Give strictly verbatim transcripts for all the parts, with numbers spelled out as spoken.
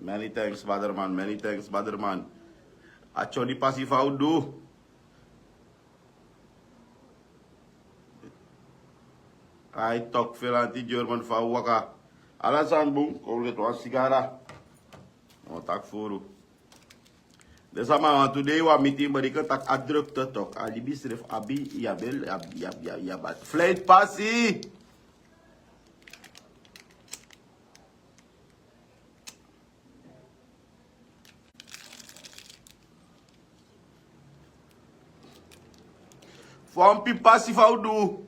Many thanks, Baderman. Many thanks, Baderman. A tyoni pasi fa u du. Ai tok felanti German fa u waka. Ala san bun, kon leti wan sigara. No tak furu. Den sama wan tu dei wan meeting, maar ik tak a drukte tok. A libi sref abi, ya bel, ya, ya, ya, ya, bat. Flight pasi. Fa un pipasi fa u du.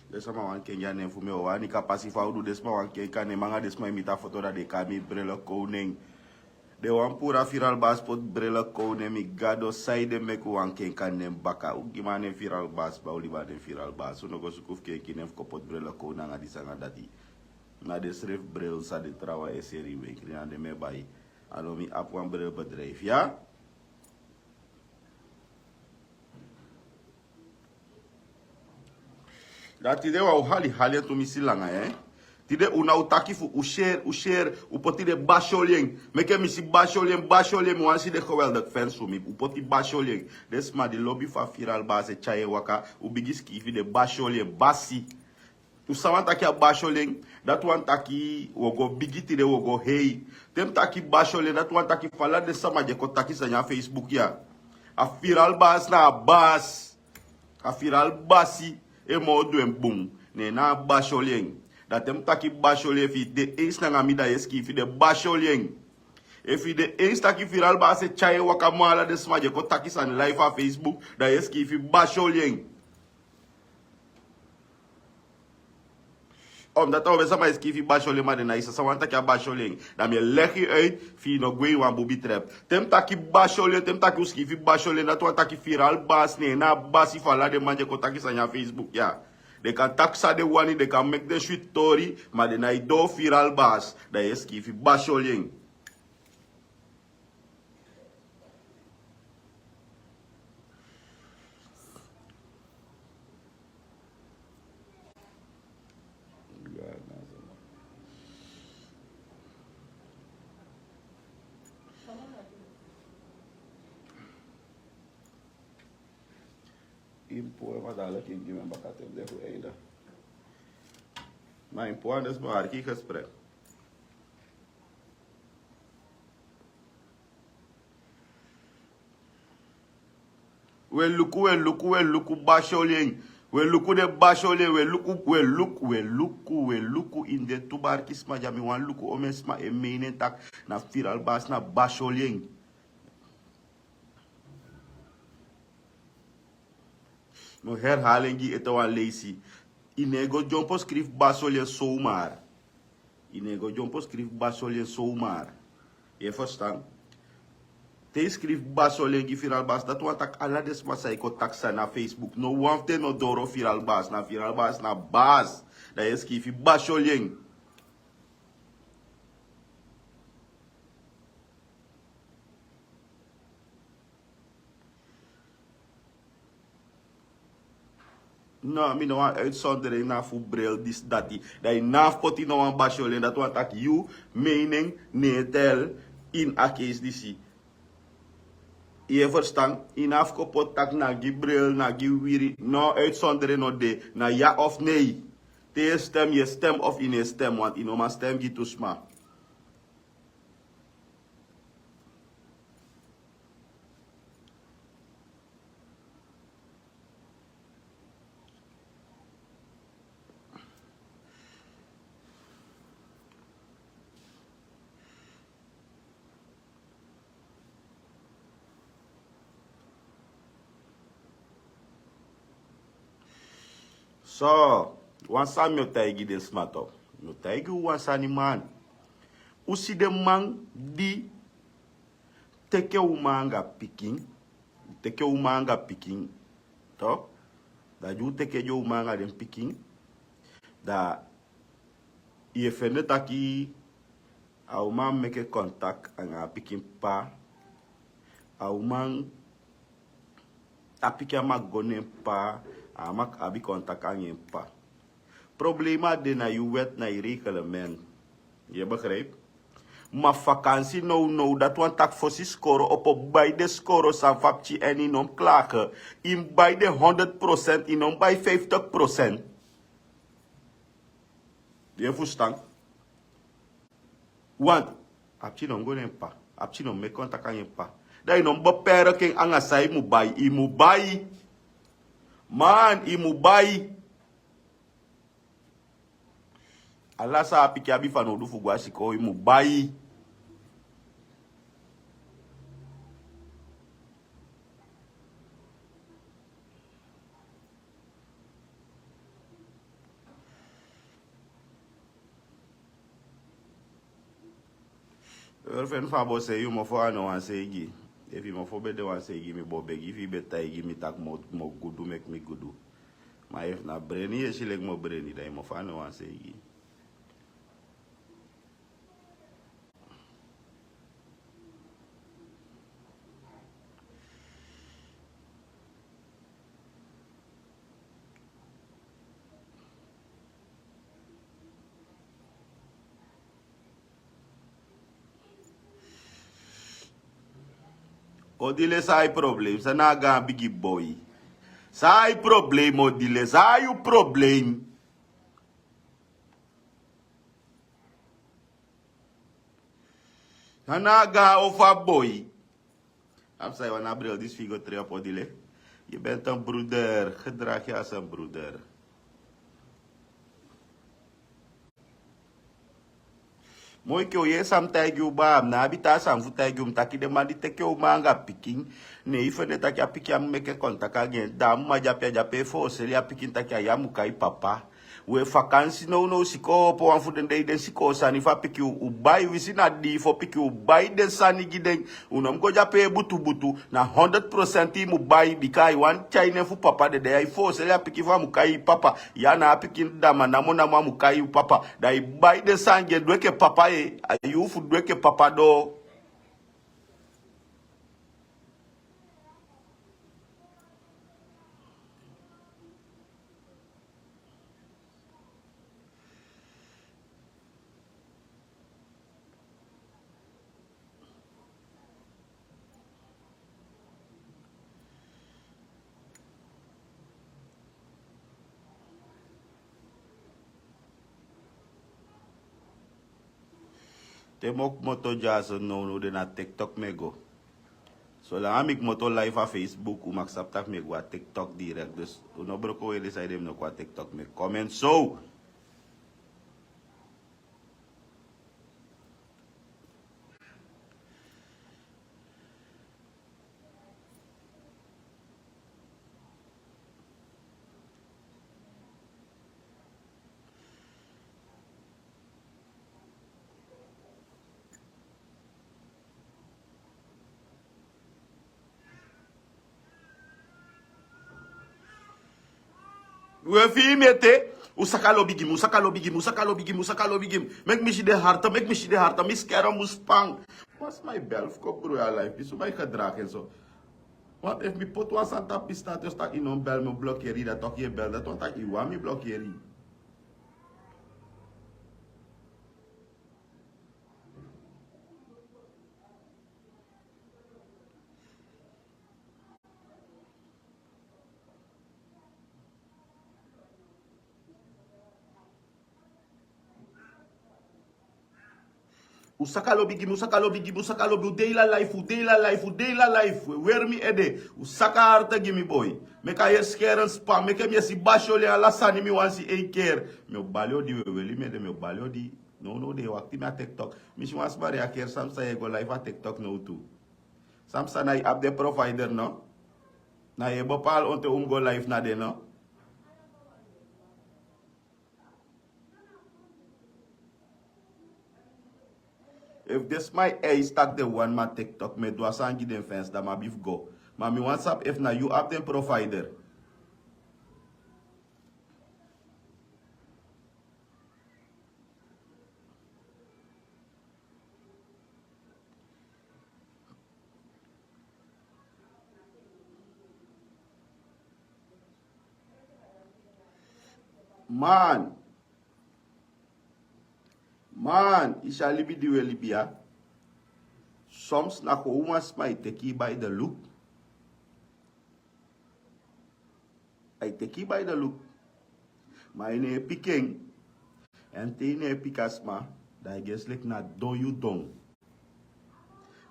Den sama wan kengi a nen fu mi o wani kapasi fa u du. Den sama wan kengi a nen manga den sama e miti a foto da den kai mi brele kow nen. Den wan puru a firal basi poti brele kow nen mi gado saide meki wan kenki a nen baka. U gi mi a nen firal basi ba u libi a nen firal basi. U no go suku fu kenki nen fu kon poti brele kow nen anga disi anga dati. Na den srefi brele san den trawan e seri wenkri na den mi e bai. A no mi abi wan brele bedrijfi ya. Da tide wan u hali hali en tumisi langa en. Tide u na u taki fu u share u share u poti den basi oli en. Meke mi si basi oli en basi oli en mi wani si den geweldik fens fu mi u poti basi oli en. Den sma di lobi fu a firal basi e tyai en waka. U bigi skiifi den basi oli en basi. U san wani taki a basi oli en. Dati wani taki wi o go bigi tide wi o go hei. Te mi taki basi oli en dati wani taki fu ala den sama di e kon taki sani a facebook ya. A firal basi na a basi. A firal basi e moo du en bun. Ne na a basi oli en. Da te mi taki basi oli en efu yu de eens nanga mi da yu e skiifi den basi oli en. Efu yu de eens taki firal basi e tyai en waka moo ala den sma di e kon taki sani live a facebook da yu e skiifi basi oli en. Omdat a omen sama e skiifi basi oli en ma den na yu sasa wani taki a basi oli en. Da mi e legi yu uit. Fi yu no gwe ini wan bubi trep. Te mi taki basi oli en te mi taki un skiifi basi oli en dati wani taki firal basi ne en na a basi fu ala den man di e kon taki sani a facebook ya. Den kan taki san den wani den kan meki den switi tori. Ma den na yu doo firal basi. Da yu e skiifi basi oli en. Impo en ma dala kin gi mi en baka te mi de fu einde. Ma impo an dus mi arki gesprek. We luku we luku we luku basi oli en. We luku den basi oli en we luku we luku we luku we luku ini den tu barki sma di a mi wani luku omen sma e meini en taki na firal basi na basi oli en. Mi o herhali en gi yu ete wan leisi. Yu no e go dyompo skrifi basi oli en sowmar. Yu no e go dyompo skrifi basi oli en sowmar. Yu e ferstan? Te yu skrifi basi oli en gi firal basi dati wani taki ala den sma san e kon taki sani na facebook no wan fu den no doro firal basi na firal basi na basi. Da yu e skrifi basi oli en. No mi no wan uitsondering na fu bril disi dati. Dan yu na fu poti no wan basi oli en dati wan taki yu mening ne e tel. Ini a keisi disi. Yu e ferstan? Yu na fu kon poti taki na gi bril na gi wiri no uitsondering no de. Na ya of nei? Te yu e stem yu e stem of yu no e stem want yu no man stem gi tu sma. So wan sani mi o taigi den sma to. Mi o taigi un wan sani man. Un si den man di teke uman anga pikin. Teke uman anga pikin to. Da di un teke den uman anga den pikin da yu e fende taki a uman meke kontak anga a pikin p'pa. A uman a pikin a maki go ne en p'pa. A maki abi kontak anga en p'pa. Problema de na yu wet, na yu reglement. Yu e begrijp? Ma vakansi now now, dati wani taki fosi skoro opo, bai den skoro sani fu a pikin, en yu no mus klage. Yu mus bai den honderd procent, yu no mus bai vijftig procent. Yu e fusutan? Want a pikin no mus go na en p'pa. A pikin no mus meki kontaki anga en p'pa. Dan yu no mus beperk en anga san yu mus bai. Yu mus bai. Man, yu mus bai. Ala san a pikin abi fanowdu fu go na sikoo, yu mus bai. Yu feni fa a bo sei yu mofo a no wan seigi. Efu yu mofo ben de wan seigi, mi bo begi fu yu ben taigi mi taki mi o, mi o gudu, meki mi gudu. Ma efu na breni yu e si leki mi o breni, dan yu mofo a no wan seigi. Odile, san na yu problem? San na a gaan bigi boi? San na yu problem, Odile? San na yu problem? San na a gaan ofa boi? Apsa, yu wani a bril disi fu yu go trei op, Odile. Je bent een broeder, gedraag je als een broeder. Moi, ke, o yere san mi taigi yu, baa, mi no abi taa sani fu taigi yu. Mi taki den man di teke uman anga pikin, ne yu fende taki a pikin á mu meke kontaki anga en, da a mama di ape, a di ape e forseli a pikin taki a yu a mu kai papa. We, vakansi nownow, sikoo opo, wan fu den dei, den sikoo sani fu a pikin u bai, winsi na dii fu pikin u bai den sani gi den. U no mu go de ape e butubutu. Na honderd procent yu mu bai, bika a yu wani tyai nen fu papa dede. Ya e forseli a pikin fu a mu kai papa. Ya na a pikin dama namonamo a mu kai yu papa. Da yu bai den sani gi en, du enke papa, e, a yuu fu du enke papa doo. Te mi o kmoto dyaso nownow, de na TikTok mi e go. Solanga mi kmoto live a Facebook, un mag sabi taki mi e go a TikTok direct. Dus un no broko weri saide mi no kon a TikTok, mi e comment so. We, fi mi ete, un saka lobi gi mi, un saka lobi gi mi, un saka lobi gi mi, un saka lobi gi mi. Meki mi si den harta, meki mi si den harta, mi skerm mus span. Wan sma e bel fu kon broei a live, disi sma e gedraag en so. Want efu mi poti wan sani tapu yu status taki yu no bel, mi o blokeri yu, dati tok yu e bel, dati wani taki yu wani mi blokeri. Un saka lobi gi mi, un saka lobi gi mi, un saka lobi, un de ala live, un de ala live, un de ala live, un e weri mi ede, un saka harta gi mi boi. Meki a yesi keren span, meki mi yesi basi oli, ala sani mi wani si één keer. Mi o bali odi, we weli mi ede, mi o bali odi. Nownow den e wakti mi a TikTok. Mi si wan sma reageer, san psa, yu e go live a TikTok now tu? San psa, na yu abi den provider no? Na yu e bepaal on ten un mus go live na den no? Efu den sma e eis taki den wani mi a TikTok, mi e du a sani gi den fans, dan mi abi fu go. Ma mi wani sabi efu na yu abi den provider. Man, Man, yu si a libi di wi e libi ya. Soms na gewoon wan sma e teki yu by the look. A e teki yu by the look. Ma yu no e piki en. Èn te yu no e piki a sma, dan a e gesi leki na don yu don.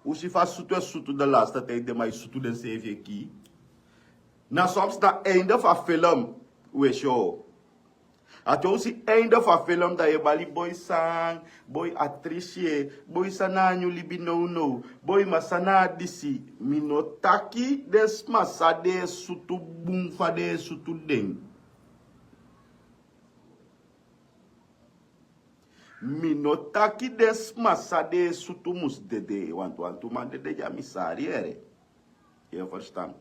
Un si fa sutu e sutu de laste tijd, den man e sutu denseefi e kii. Na soms na einde fu a film un e si. A te un si einde fu a film, dan yu e bali boi san, boi atrisi, boi san na a nyun libi nownow, boi ma san na a disi. Mi no taki den sma san den e sutu bun fa den e sutu den. Mi no taki den sma san den e sutu mus dede, wantu wantu man dede dya, mi sari yere. Yu e ferstan?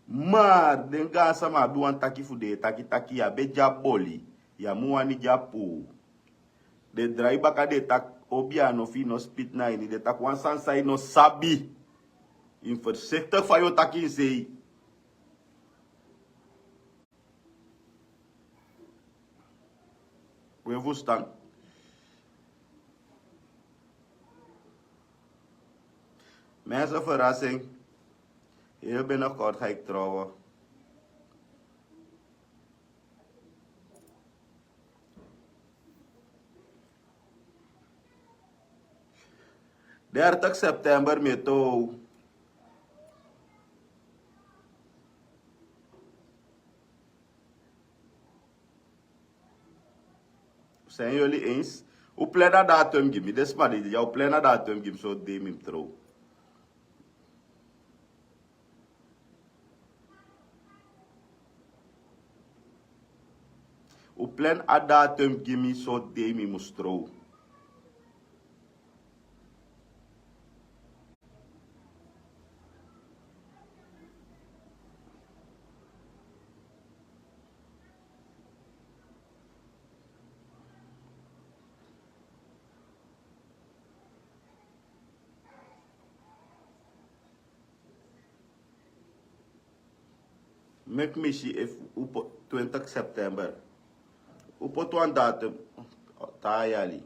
Mar den gaansama abi wan taki fu den e taki taki yu á be dya boli, yu á mu wani dya puu. Den drai baka den e taki obi a no fi yu no spiti na ini, den taki wan sani san yu no sabi. Yu mus fersiktik fa yu o taki ini sei. We furstan. Mensen, verrassing. Heel binnenkort ga ik trouwen. Dertig september, mi e tow. Zijn jullie eens? Un plan a datum gi mi. Den sma di ya, un plan a datum gi mi, so dei mi mus trow. Un plan a datum gi mi, so dei mi mus trow. Meki mi si efu un poti twintig september. Un poti wan datum, te a yali.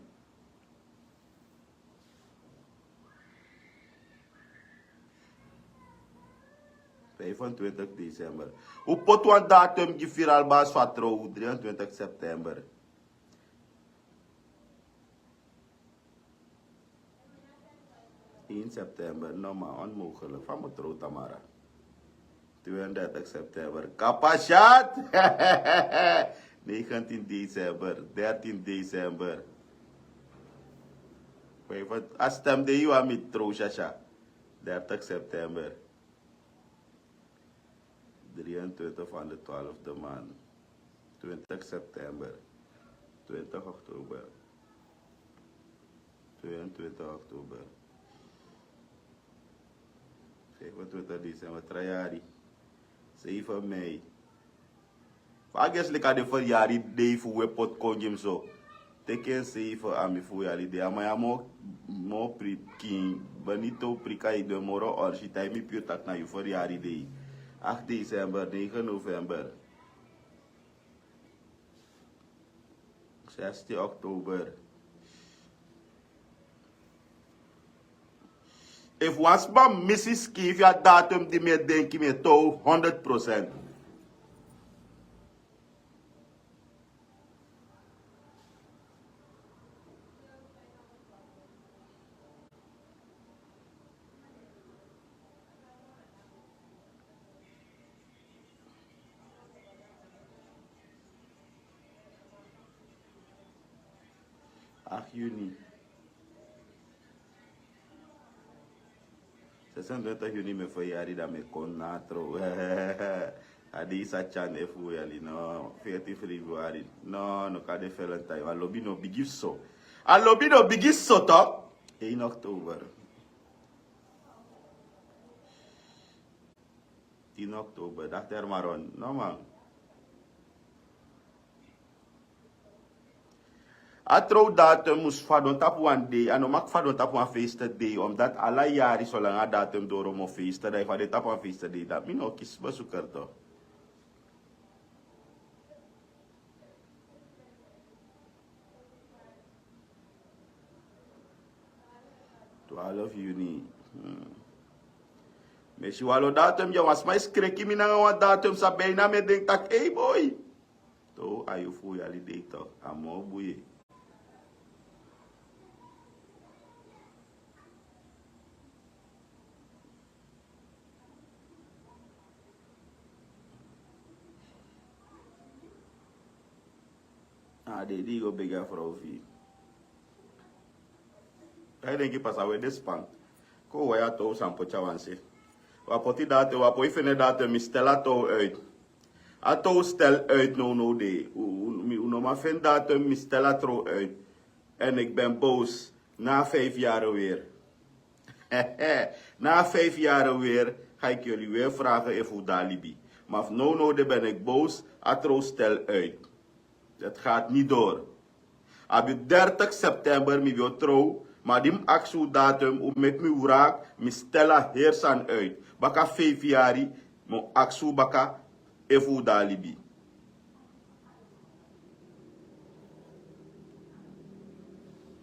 Vijfentwintig december. Un poti wan datum gi Viral Bas fu a trow, drieëntwintig september. Één september, no man, onmogelijk. Fa mi o trow tamara? Tweeëndertig september. Kapashat! Negentien december, dertien december. Vijfentwintig, a stem de yu a mi trow, shasha. Dertig september. Drieëntwintig van de twaalfde maand. Twintig september. Twintig oktober. Tweeëntwintig oktober. Vijfentwintig december, drie yari. Zeven mei. Fa a gesi leki a de feryari dei fu un e poti kon gi mi so. Teki en seven a mi fu yali dei. A man ya moo, moo pikin. Benito Prika, yu de moro orsi, tai mi puru taki na yu feryari dei. Acht december, negen november. Zestien oktober. Efu wan sma misi skiifi a datum di mi e denki, mi e tow honderd procent. Acht juni. Zesentwintig juni mi e feryari, dan mi e kon na tron. A dei sa tyari efu yali, no. Veertien februari. No, no kan de Valentine. A lobi no bigi so. A lobi no bigi so, toch? Één oktober. Tien oktober, dati Hermaron. No man. A trow datum mus fadon tapu wan dei, a no mag fadon tapu wan feestdei, omdat ala yari solanga a datum doro mi o feestdei, fa den tapu wan feestdei, dan mi no kisi bezoeker toch. Twaalf juni. Hmm. Mi e si wan lo datum dya, wan sma e skreki mi nanga wan datum san bijna mi e denki taki: ei boi, tow a yu fu yali dei tok, a moo bun. A dei di yu go begi a frow fu yu. A yu denki pasa we de span? Kon wai a tow san poti a wan se. Wi a poti datum, wi a poi fende datum, mi stel a tow uit. A tow stel uit nownow de. U, u, mi, u no man fende datum, mi stel a tow uit. En ik ben boos. Na vijf jaren weer. Na vijf jaren weer ga ik jullie weer vragen efu u dalibi. Maar nownow de ben ik boos, a tow stel uit. Het gaat niet door. Abi dertig september mi ben o trow, ma di mi aksi un datum, un meki mi wraak, mi stel a heri sani uit. Baka feifi yari mi o aksi un baka efu un de na libi.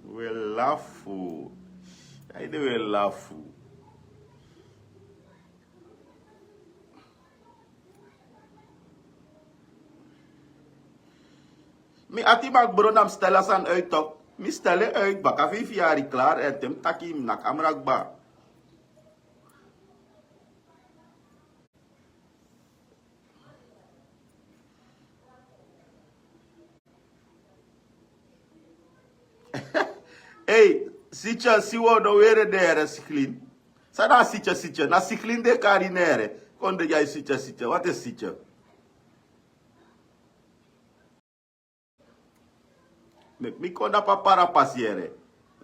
We lafu. Ai de we lafu. Mi ati mak bro, na mi stel a sani uit tok. Mi stel en uit baka feifi yari, klaar, en te mi taki mi naki a mrakba. Ei, sitya, si wo no were dere siklin. San na sitya, sitya? Na siklin de kari nere. Kon de yai sitya, sitya. Wat is sitya? Meki mi kon dapu a parapasi yere.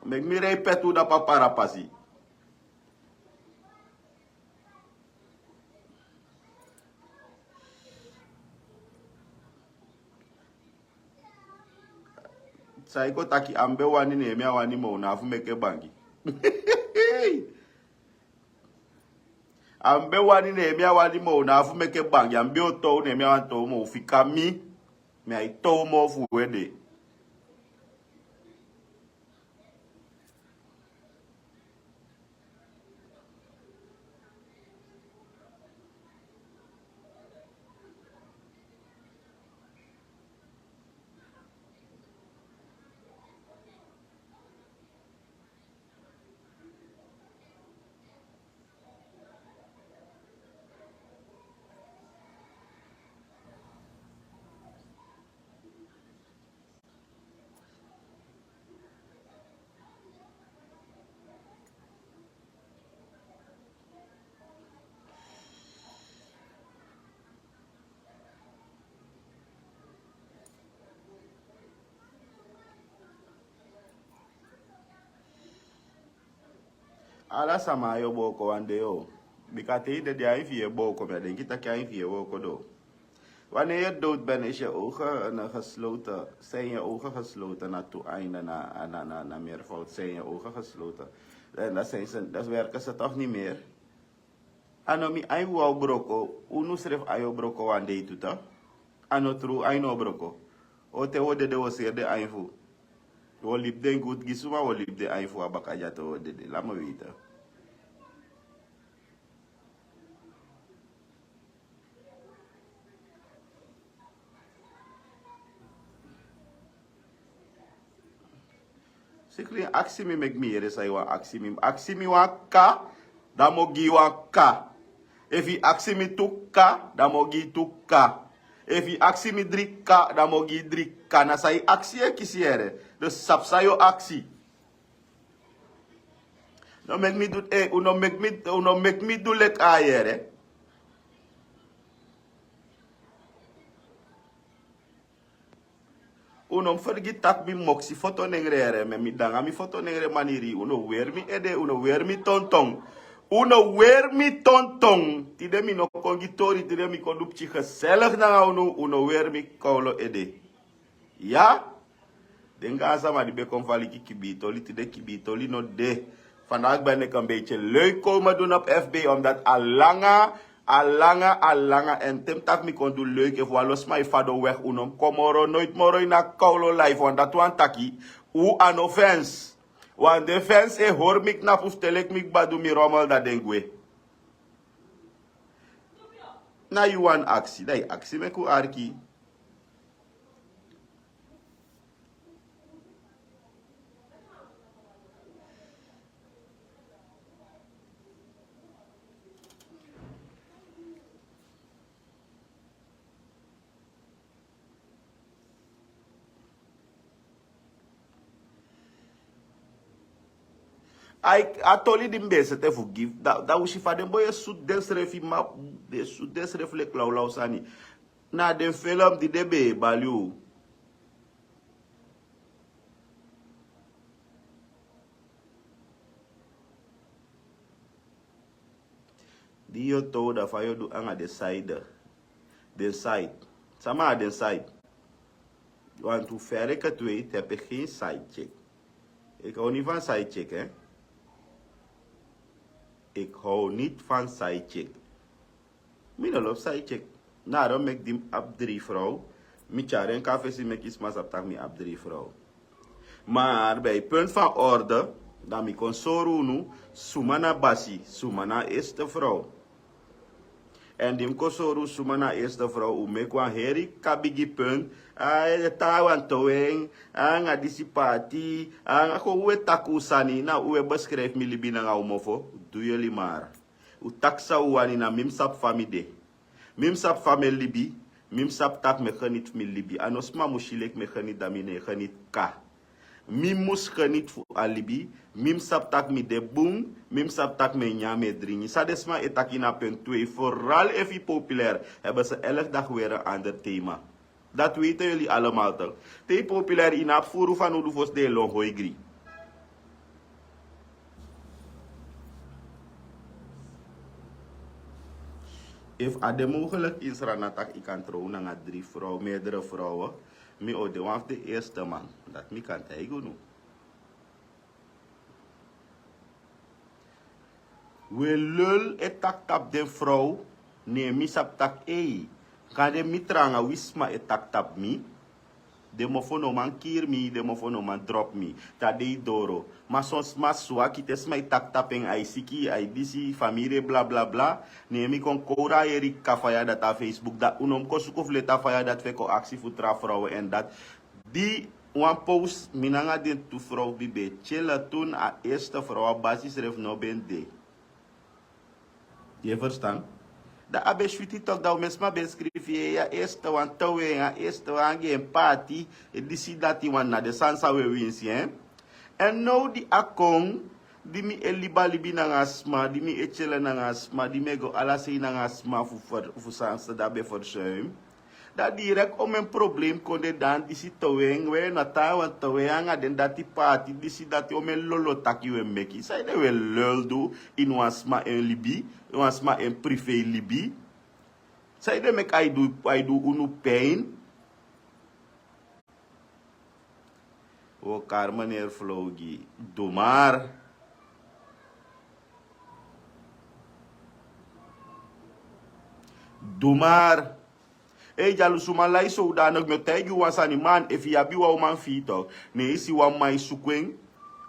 Meki mi rei peti un dapu a parapasi. San yu kon taki, a mi ben wani, ne mi a wani, ma un na fu meke bangi. A mi ben wani, ne mi a wani, ma un na fu meke bangi. A mi ben o tow, ne mi a wani tow, ma un fika mi. Mi ai tow moo fu un ede. Ala sama abi booko wan dei. Bika te yu dede, a yu fi yu e booko. Mi a denki taki a yu fi yu e booko do. Wanneer je dood bent, is je ogen, eh, gesloten. Zijn je ogen gesloten na toe einde, na, na, na, na meervoud. Zijn je ogen gesloten. En dan zijn ze, dan werken ze toch niet meer. A no mi ain wan o broko, unu srefi ain o broko wan dei tu, toch? A no tru, ain no o broko. O te wo dede, wo seri den ain fu. Wo libi den gudu gi suma, wo libi den ain fu a baka dya te wo dede. Laat me weten. Siklin, aksi mi, meki mi yere san yu wani aksi mi. Aksi mi wan ka, dan mi o gi yu wan ka. Efu yu aksi mi tu ka, dan mi o gi yu tu ka. Efu yu aksi mi dri ka, dan mi o gi yu dri ka. Na san yu aksi yu e kisi yere. Dus sabi san yu o aksi. No meki mi du, eh, un no meki mi, un no meki mi du leki a yere. Un no fergiti taki mi moksi foto nengre yere, ma mi de nanga mi foto nengre maniri. Un no weri mi ede, un no weri mi tonton. Un no weri mi tonton. Tide mi no kon gi tori, tide mi kon du pikin gezellig nanga unu, un no weri mi kowlo ede. Ya? Den gaan sama di ben kon fali ki kibitoli, tide kibitoli no de. Vandaag ben ik een beetje leuk komen doen op F B, omdat al langer, al langer, al langer, en te mi taki mi kon du leuk, efu wan lo sma e fadon weg, un no mu kon moro, nooit moro ini a Kowlow live, want dati wani taki un a no fans. Wan defense e hori mi knapu fu teleki mi kbadu mi romel dan den gwe. Na yu wan aksi dan yu aksi meki un arki. A toli di mi ben e sete fu gi da un si fa den boi e sutu densrefi ma den e sutu densrefi leki lawlaw sani. Na den felem di den ben e bali un. Di yu o tow dan fa yu o du anga den side den side sama na den side. Want hoe ver ik het weet heb ik geen sidechick. Ik hou niet van sidechick hè. Ik hou niet van sidechick. Mi no lobi sidechick. Naro meki di mi abi dri frow. Mi tyari en kon a fesi meki sma sabi tak' mi abi dri frow. Mar bi a e punt fan orde dan mi kon sori unu suma na basi suma na a erste frow. Èn di mi kon sori unu suma na a erste frow un meki wan heri kabigi punt. A e tan wan towen anga disi pati anga kon un e taki un sani na un e beskrifi mi libi nanga un mofo. Du yuli mar. Un taki san un wani na mi mi sabi fa mi de. Mi mi sabi fa mi e libi. Mi mi sabi tak' mi e geniti fu mi libi a no sma mus si leki mi e geniti dan mi no e geniti kaka. Mi mus geniti fu a libi. Mi mi sabi tak' mi de bun. Mi mi sabi tak' mi e nyan mi e dringi san den sma e taki ini a penti twee foral efu yu populair. Heben se elf dagi weri en ander tema. Dati weite yuli alemal tok. Te yu populair yu no abi furu fanowdu fosi den e lon hoigri. Efu a de mogelik ini srana tak' yu kan trow nanga dri frow meerdere frowen. Mi o de wan fu den eerste man dati mi kan taigi unu. We lul e taki tapu den frow. Ne mi sabi taki ei kande mi tranga wi sma e taki tapu mi. Den mofo no man kiri mi den mofo no man dropu mi. Te a dei doro ma son sma swaki te sma e taki tapu en a e siki a e disi famiri e blablabla. Ne mi kon kowru a yeri kaka faya dati a facebook dati un no mus kon suku fu leti a faya dati fu e kon aksi fu tra frow èn dati. Di wan pows mi nanga den tu frow bibi e tyele tun a erste frow a basi srefi no ben de. Yu e ferstan? Dan a ben switi toki dan un mi e sma ben skrifi en a erste wan te wen a erste wan anga en pati. Disi dati wan na den sani san un e winsi en. Èn now di a kon di mi e libi a libi nanga a sma di mi e tyele nanga a sma di mi e go ala sei nanga a sma fu sani san di a ben fersuim. Dan direk o men problem kon de dan disi towen we na tan wan towen anga den dati paati disi dati o men lolo taki we meki saide we lel du ini wan sma en libi wan sma en prive libi. Saide meki a e du unu pin. Wo kari meneer flowgi. Dumar. Dumar. Ei dyalusuman lai sowdanik mi o taigi yu wan sani man efu yu abi wan uman fi yu tok ne yu si wan man e suku en.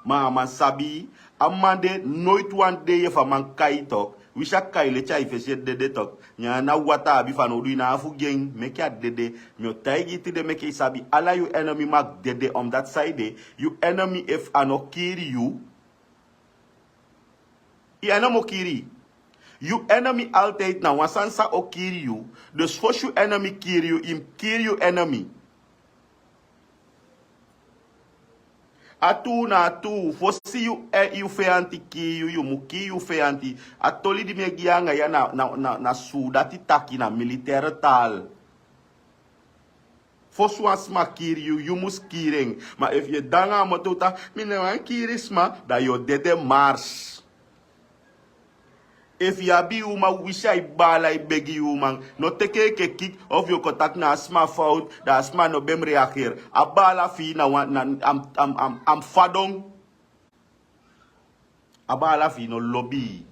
Ma a man sabi yu. A man de noiti wan dei efu a man kai yu tok. Wisi a kai leti a yu fesi e dede tok. Nyan na wata abi fanowdu yu na afu gi en meke a dede. Mi o taigi yu tide meke yu sabi ala yu enemi maki dede omdati saide yu enemi efu a no kiri yu. Yu enemi o kiri yu. Yu enemi altide na wan sani san o kiri yu. Dus fosi yu enemi kiri yu yu mus kiri yu enemi. A tuu na a tuu fosi yu feyanti kii yu yu mu kii yu feyanti. A toli di mi e gi yu anga ya na suu dati taki na militaire taal. Fosi wan sma kiri yu yu mus kiri en. Ma efu yu e de anga a moto un taki mi no wani kiri sma dan yu o dede mars. Efu yu abi yu uman wisi a e baala e begi yu uman no teke enke kiki ofu yu o kon taki na a sma fowtu dan a sma no ben mus reageri. A baala fi yu na wan na a mus fadon. A baala fi yu no lobi yu.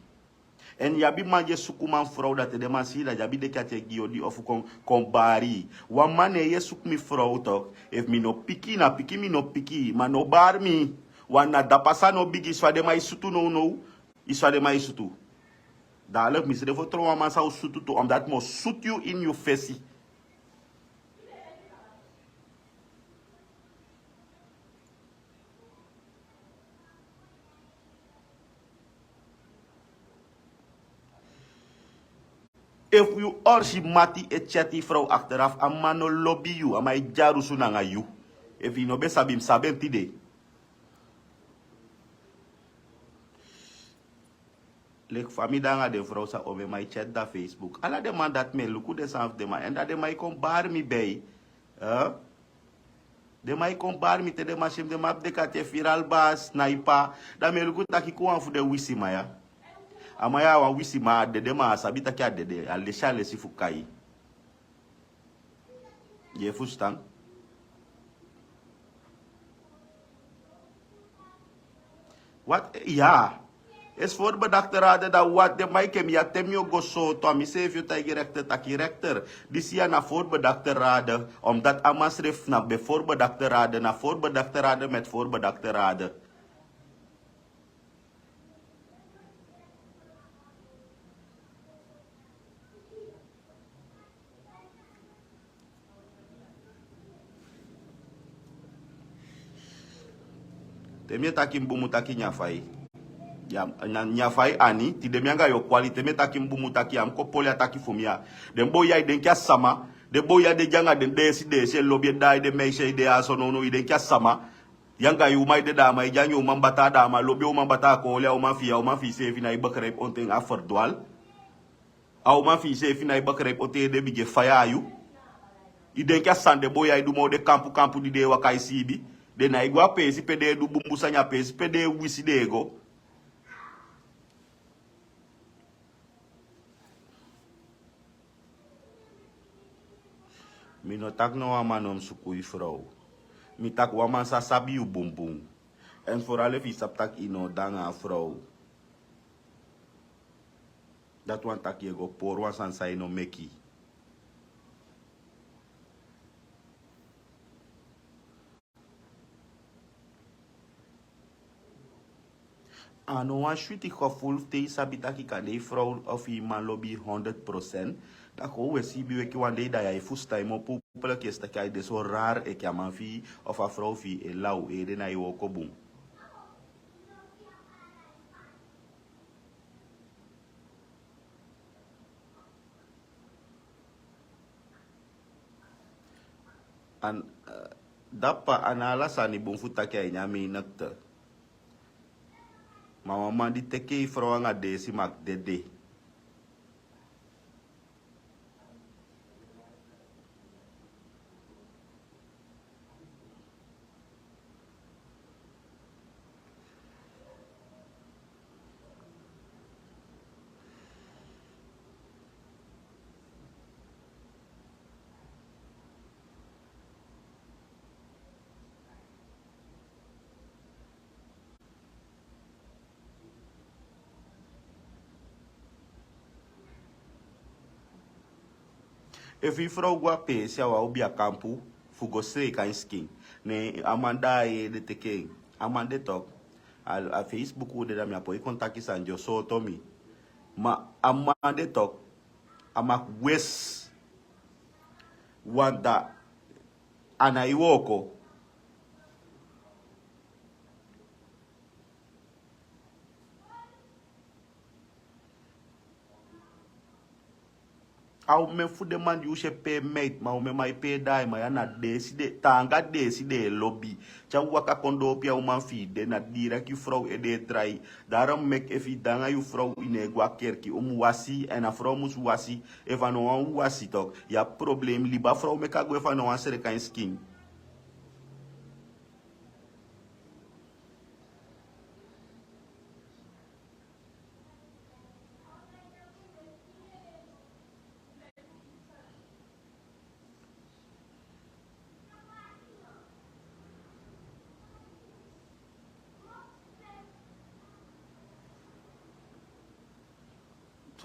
Èn yu abi man di e suku man frow dati den man si yu dati yu abi deki ati e gi yu odi ofu kon bari yu. Wan man ne yu e suku mi frow toki efu mi no piki yu na piki mi no piki yu ma no bari mi. Wan na dapa sani o bigi, i swa den man e sutu nownow. I swa den man e sutu. Daalek mi srefi o tron wan man san o sutu tu, omdat mi o sutu yu ini yu fesi. Efu yu orsi mati e tyati frow, achteraf a man no lobi yu, a man e dyarusu nanga yu. Efu yu no ben sabi, mi sabi en tide. Leki fa mi de nanga den frow san omen man e tyati da Facebook, ala den man dati mi e luku den sani fu den man, èn da den man e kon bari mi bei. Den man e kon bari mi te den man si mi, den man abi deki ati e firi albas na i pa. Da mi e luku taki kon wan fu den wisiman ya. A man ya a wan wisiman, a dede ma a sabi taki a dede, a lesi a lesi fu kai. Yu e fustan? Wat ya? Is voorbedachte raden dan wat? Den man e kon mi ya te mi o go sooto, a mi seefi o taigi rechter taki rechter, disi ya na voorbedachte raden, omdat a man srefi na be voorbedachte raden, na voorbedachte raden met voorbedachte raden. Te mi e taki mi bun mu taki nyan fai. Ya, na nyan fai ani, tide mi anga yu o kwali, te mi e taki mi bun mu taki, ya mi kon poli a taki fu mi ya. Den boi ya e denki a sama, den boi ya de dya anga den deesi deesi e lobi e daai den meisi e de ya so nownow, i denki a sama. Yu anga yu uman e de, da a man e dya anga yu uman bata, da a man lobi a uman bata, a kon oli a uman fi yu, a uman fi yu seefi na e begrijp onten a verdwal. A uman fi yu seefi na e begrijp onten ede bigin e faya a yu. I denki a sani den boi ya e du moo den kampu kampu di den e waka e siibi. Den na e go a peesi pe den e du bunbun sani, a peesi pe den e wisi den e go. Mi no taki no wan man no mu suku yu frow. Mi taki wan man sa sabi yu bunbun. Èn foral efu yu sabi taki yu no o de anga a frow. Dati wani taki yu e go pori wan sani san yu no meki. A no wan switi gevoel te yu sabi taki kande yu frow of yu man lobi yu honderd procent. Da kon un e siibi weki wan dei, da yu e fusutan yu mu opo plekesi taki a e de so rari enke a man fi yu of a frow fi yu e law, ede na yu wooko bun. An, eh, dapa a na ala sani bun fu taki a ini a menigte. Ma wan man di teke yu frow anga deesi mag dede. Efu yu frow go a peesi, a wan obi a kampu fu go seeka en sikin. Ne a man daai ede teke en. A man de tok. A, a Facebook u de, da mi á poi kon taki sani di o sooto mi. Ma a man de tok. A mag wesi. Wan da a na yu wooko. A omen fu den man di u si e pee meiti, ma omen man e pee daai, ma ya na deesi den, taanga deesi den e lobi. Te a waka kon doopu ya, uman fi yu de, na direct yu frow ede e drai. Daarom meki efu yu de anga yu frow, yu no e go a kerki, un mu wasi, èn a frow musu wasi. Efu a no wani wasi tok, yu abi problem. Libi a frow meki a go efu a no wani sreka en sikin.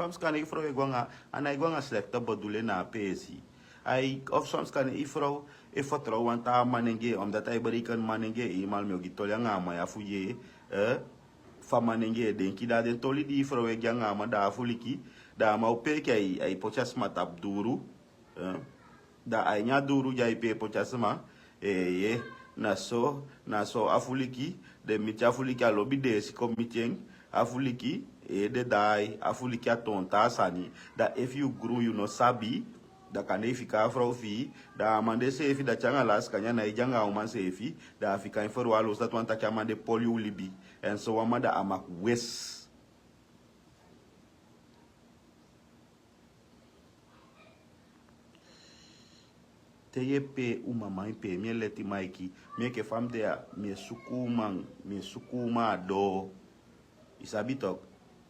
Soms kan yu frow e go anga, a na e go anga slechte bedoeling na a peesi. Ai, of soms kan yu frow e fertrow wan taa manenge, omdat a e bereken manenge, eenmaal mi o gi toli anga a man ya fu yee, eh, fa manenge e denki. Da den toli di frow e gi anga a man, da a fuliki, da a man o peki, a e, a e poti a sma tapu duru, eh, da a ini a duru di a e pe e poti a sma, eh, ye, na so, na so a fuliki, den miti a fuliki, a lobi deesi kon miti en, a fuliki, eh, de daai, a fuliki a toon taa sani. Da efu yu grun, yu no sabi, da kande i fika a frow fi i, da a man de seefi, da te anga lasi kande a nái de anga a uman seefi, da a fika en ferwalosi. Dati wani taki a man de poli u libi. En so wan man da a maki wesi. Te yu e pee uman, man e pee. Mi e leti maiki. Mi enke fa mi de ya, mi e suku uman, mi e suku uman a doo. I sabi tok,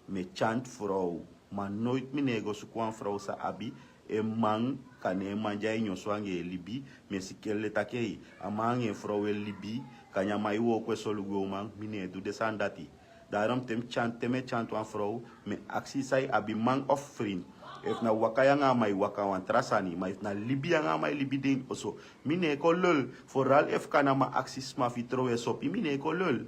mi e tyanti frow. Ma noiti mi no e go suku wan frow san abi en man, kande en man de a ini oso anga en libi. Mi e sikin en leti taki, ei, a man anga en frow e libi. Kande a man e wooko e solugu en uman. Mi no e du den sani dati. Daarom te mi tyanti, te mi e tyanti wan frow, mi e aksi san i abi, man of frin. Efu na waka yu anga a man e waka, wan tra sani. Ma efu na libi yu anga a man e libi de ini oso, mi no e kon lul. Vooral efu kande a man aksi sma fu trow en sopi, mi no e kon lul.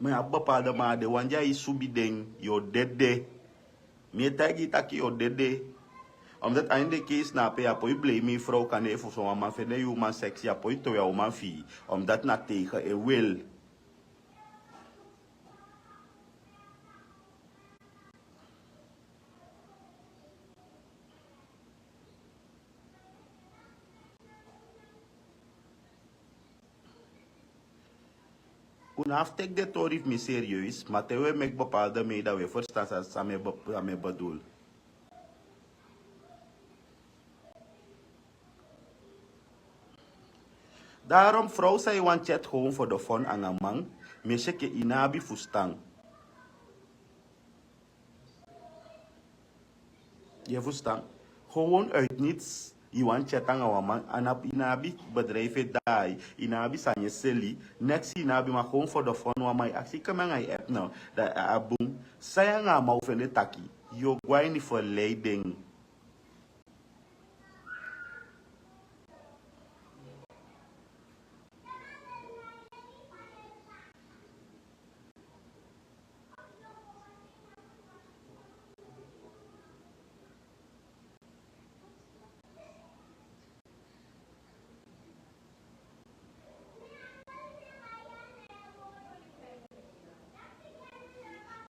Ma yu abi bepaalde man, a den wan di a e subi den, yu o dede. Mi e taigi yu taki yu o dede. Omdat a ini den keisi na ape yu á poi blame yu frow. Kande efu son wan man fende yu uman seksi, yu á poi towe a uman fi yu. Omdat na tegen en wil. Un no abi fu teki den tori fu mi serieus, ma te un e meki bepaalde mening, dan un e ferstan san, san mi e be-, san mi e bedoel. Daarom, frow san e wani chat gewoon voor de fun anga man, mi e si enke yu no abi fusutan. Yu e fusutan? Gewoon uit niets, yu wani chat anga wan man, a no abi, yu no abi bedrijf e daai, yu no abi sani e seli, neks yu no abi, ma gewoon voor de fun wan man e aksi, kon mi anga yu app no, dan a bun. San yu anga a man o fende taki, yu o go a ini verleiding.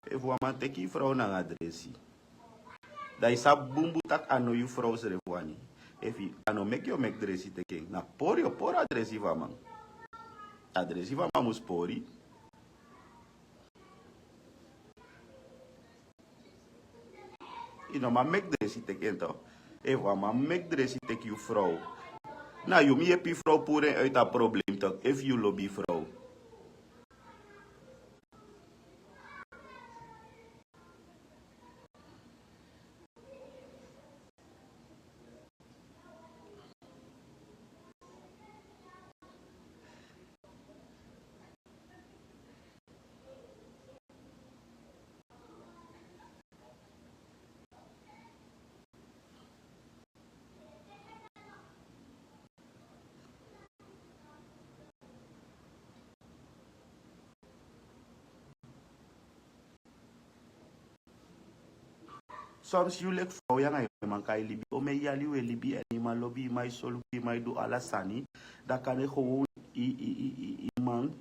Efu wan man teki yu frow nanga dresi, dan yu sabi bunbun taki a no yu frow srefi wani. Efu a no meki yu o meki dresi teki en, na pori yu o pori a dresi fu a man. A dresi fu a man mus pori. Yu no man meki dresi teki en tok. Efu wan man meki dresi teki yu frow, na yu mus yepi yu frow puru en uit a problem tok, efu yu lobi yu frow. Soms yu leki fa yu anga yu man kan e libi, omeni yali wi e libi, èn yu man lobi, yu man e solugu, yu man e du ala sani. Dan kande gewoon yu, yu, yu, yu, yu man,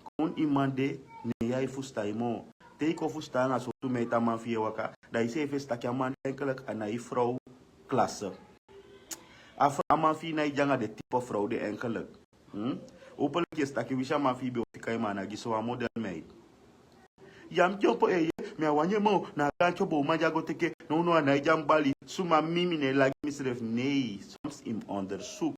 gewoon yu man de, ne yu á e fusutan yu moo. Te yu kon fusutan anga sortu meti a man fi yu e waka, dan yu seefi e si taki a man de eigenlijk a na yu frow klasse. A frow, a man fi yu na e de anga den type frow de eigenlijk. Hmm? Hopelijk yu e si taki winsi a man fi yu be o fika yu, ma a ná gi sowan model mei. Yu á mu dyompo, eh, mi á wani en moo, na a gaan tyobo uman di a go teki en, nownow a ná e de a mi bali, suma mi, mi no e lagi misrefi, nee, soms yu mus onderzoek.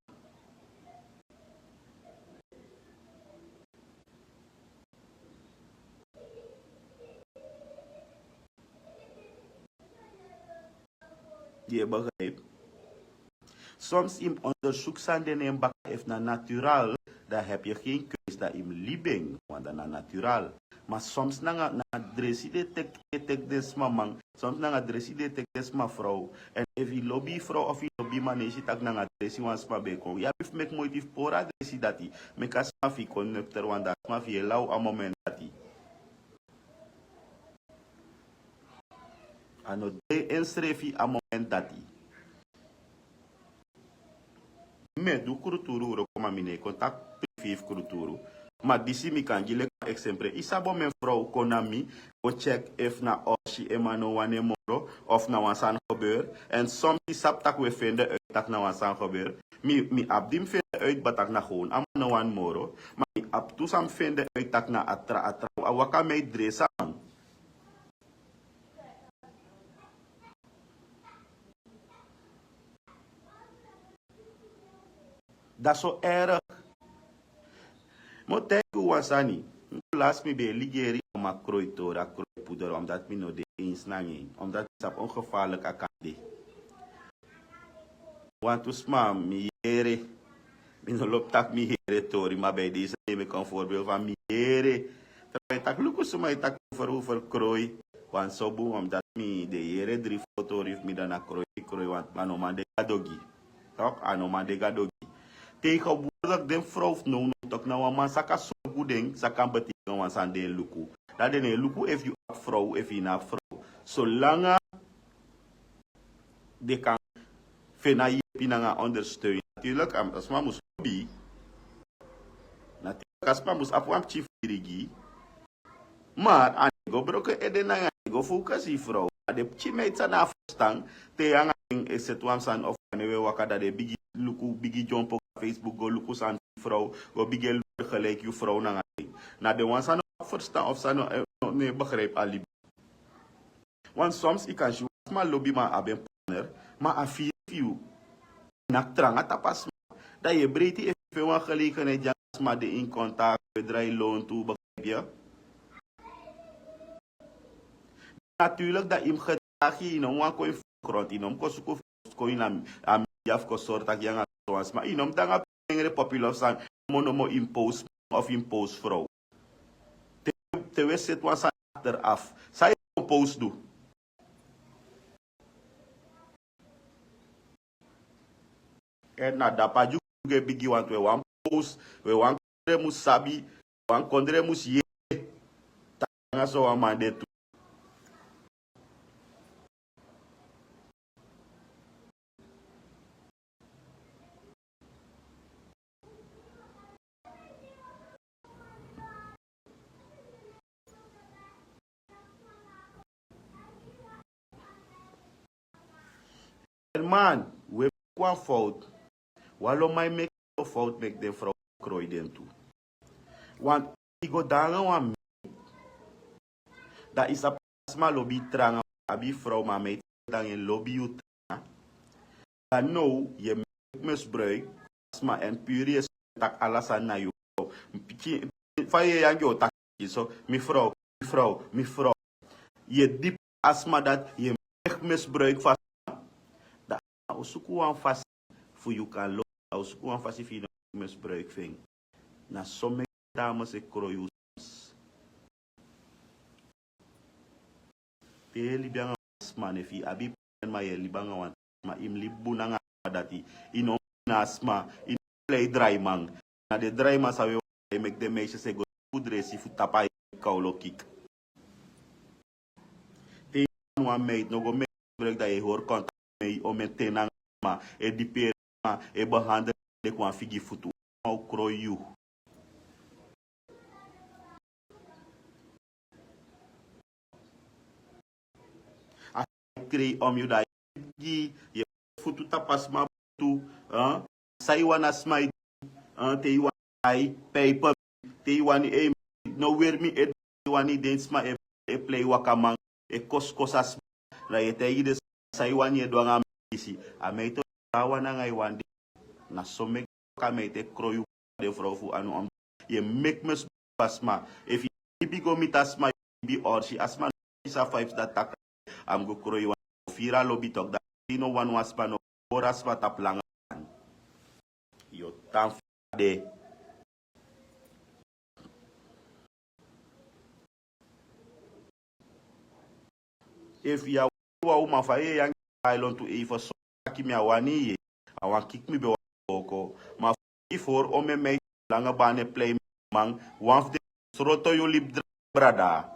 Yu e begrijp? Soms yu mus onderzoek san de na en baka, efu na natural, dan heb je geen keus, dan yu mus libi en, want dan na natural. Ma soms nanga na dresi de tek e tek den sma man. Soms nanga dresi de tek den sma frow. En efu yu lobi frow of yu lobi man nesi tak nanga dresi wan sma ben kon yu abi fu meki moiti fu pori a dresi dati. Meki a sma fu yu kon nefter wan dati a sma fu yu e law a moment dati. A no de ensrefi a moment dati. Mi e du kruturu wroko ma mi no e kon taki prifi fu kruturu. Ma disi mi kan gi leki wan eksempre yu sabi omen frow kon na mi, kon tyeki efu na orsi en man no wani en moro of na wan sani gebeur. Èn soms yu sabi tak' wi e fende uit tak' na wan sani gebeur. Mi abi di mi fende uit bata tak' na gewon a man no wani moro. Ma mi abi tu san mi fende uit tak' na a tra a tra a waka mi e dresi a man. Dati so erg. Mi o taigi un wan sani. Lasi mi ben e ligeri a man kroi tori a kroi puder omdati mi no de ens nanga en omdati mi sabi ongefarlik a kan de. Wantu sma mi yere. Mi no lobi tak' mi yere tori ma ben e de yu san yu e meki en voorbeeld fan mi yere. Trawan e taki luku suma e taki over over kroi. Wan so bun omdati mi de yere dri fo tori fu mi dan na kroi kroi wantu ma a no man de gadogi. Tok' a no man de gadogi. Tegenwoordik den frow fu nownow tok' na wan man saka sorgu den saka beteken wan sani den e luku. Dan den no e luku efu yu abi frow efu yu no abi frow. Solanga den kan feni a yepi nanga ondersteun. Naturlik a sma mus lobi. Naturlik a sma mus abi wan pikin firi gi. Mar a no e go broko ede nanga a no e go fokasi frow. A den pikin meiti san na a ferstan te yu nanga den e seti wan sani of wan ne we waka dan den bigi luku bigi dyompo go na facebook go luku sani fu yu frow. Go bigi e luku geleiki yu frow nanga den na den wan san no abi ferstan of san no e begripi a libi. Want soms yu kan si wan sma lobi ma a ben partner ma a firi fu yu. Nak tranga tapu a sma dan yu e breiti efu yu feni wan gelegenheid di a sma de in kontak yu e drai lontu begrijpi yu. Natuurlik dan yu mus gedragi yu no mus wan kon yu fu grond yu no mus kon suku fu kon yu na a media fu kon sori tak' yu nanga so wan sma yu no mus de nanga pengre popular fu sani. Nomo nomo yu mus post man of yu mus post frow. Te wi e seti wan sani akter afu san yu kon post du. Èn na dapu a dyugu e bigi wantu wi e wani post wi e wani kondre mus sabi wi e wani kondre mus yere. Taki nanga so wan man de tu. Herman, we meki wan fout. Wan lo man e meki lo fout meki den frow kroi den tu. Want i go danga wan mei dan i sabi a sma lobi tranga abi frow ma mei dan yu lobi yu tranga. Dan now yu e meki misbruik sma en puru yu e taki ala sani na yu frow. Pikin fa yu e yangi o taki pikin so mi frow mi frow mi frow. Yu e dipi a sma dati yu e meki misbruik fu a sma. Dan a o suku wan fasi fu yu kan lobi a o suku wan fasi fu yu no meki misbruik fu en. Na so meki dames e kroi yu. Te yu e libi nanga wan sma ne fu yu abi pren ma yu e libi nanga wan sma yu mus libi bun nanga a sma dati. Yu no mus na a sma yu no mus plei draiman. Na den draiman san wi e waka e meki den meisye se go suku dresi fu tapu a heri kawlo kiki. Te yu wani wan meiti no go meki misbruik dan yu e hori kontak mei omen ten nanga sma e diperi sma e behandel leki wan figi futu. Sma o kroi yu. A sma e krei om yu dan yu e gi yu e futu tapu a sma butu. San yu wani a sma e gi te yu wani ai pijpe mi te yu wani ei mi no weri mi ede te yu wani den sma e plei wakaman e kosi kosi a sma. Dan yu e taigi den sma san yu wani yu e du nanga a mei disi a mei te o du a wani nanga yu wani disi. Na so meki waka mei te kroi yu den frow fu anu om yu e meki mesi fu a sma. Efu yu libi go miti a sma yu libi orsi a sma no kisi a faips dati taki a mus go kroi wan o firi a lobi toki dati. Yu no wani wan sma no go hori a sma tapu langa sani. Yu o tan fu a de. Efu yu a wani wan uman fa yu e yangi, a e lontu eifen so taki mi a wani yu, a wan kiki mi ben wani koko. Ma fu yu fori omen mei langa bane plei man, wan fu den sroto yu libi dra brada.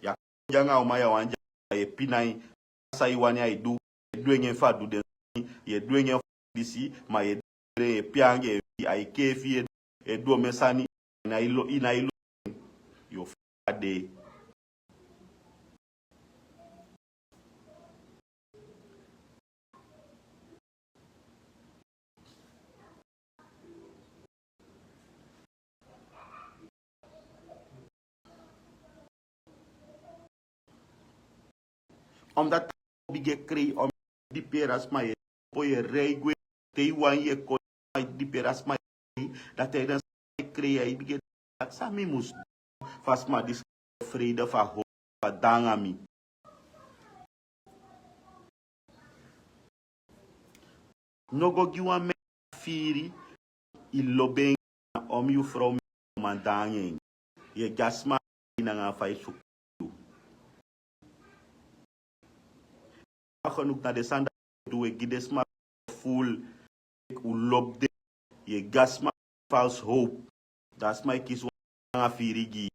Yu a kon de anga a uman yu a wani de anga, yu e pina en, san yu wani ai du, yu e dwengi en fu a du den sani, yu e dwengi en fu a du disi, ma yu e dwengi en, yu e pia anga en, ai kee fi yu, e du omen sani, yu nai lo, yu nai lo, yu o fende a de. Omdat bigi e krei, om dipi a sma, yu e poi, yu e rei gwe, te yu wani yu e kon, dipi a sma, dati a den sma e krei, a e bigi e taki san mi mus du fu a sma disi, vrede fu a howpu, fu a de anga mi. No go gi wan meki firi, yu lobi en, na om yu frow meki man de anga en. Yu e gi a sma nanga fa yu suku yu. A genoeg na den sani dati yu e du, yu e gi den sma ful, un lobi den, yu e gi a sma false hope. Dan a sma e kisi wan nanga firi gi yu.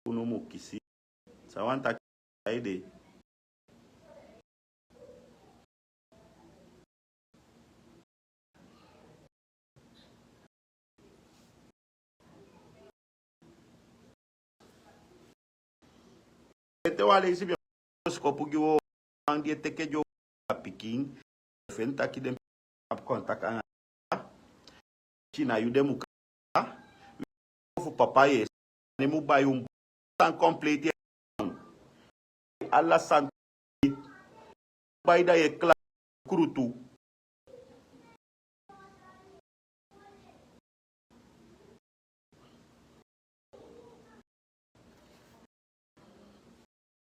Unu mu kisi. San wani taki a ede. Ete wan leisi mi o skopu gi wan man di e teke gi wan pikin. Fu en taki den abi kontakt anga, tina yu den mu kaba. Fu papa yu e sani mu bai un san complete. Ala san bai da yu e kla krutu.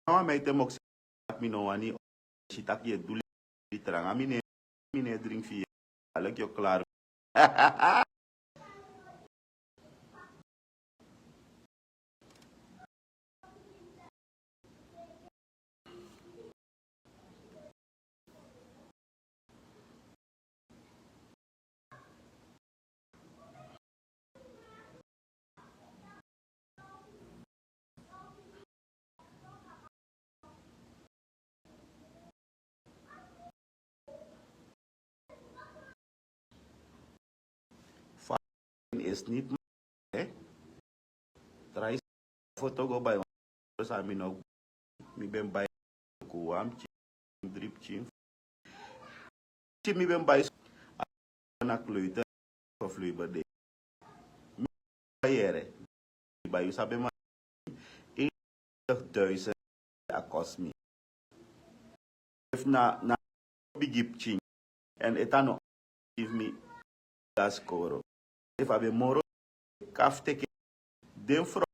Na wan mi e te moksi, mi no wani si taki yu e du libi tranga, mi ne, mi ne dringi fi yu. Alek yu o klaar. Fa is niet, hè? Try foto go bai wan. San mi no, mi ben bai ku wan pikin, dri pikin. Si mi ben bai na kleuter of Leuberdijk. Mi yere, bai yu sabi man, eenendertig duizend a kost mi. Efu na, na bigi pikin, en ete a no gi mi gaskoro. Efu a ben moro, kafteke, den frow,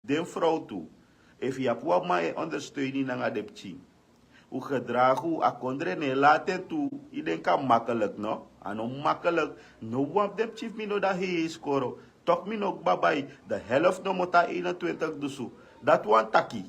den frow tu. Efu yu abi wan man e ondersteun yu nanga den pikin, un gedragi un, a kondre no e lati en tu. Yu denki a makkelijk, no? A no makkelijk. No wan fu den pikin fu mi no de a hei skoro. Toch mi no kba bai. De helft no mu tan eenentwintig dusu. Dati wani taki.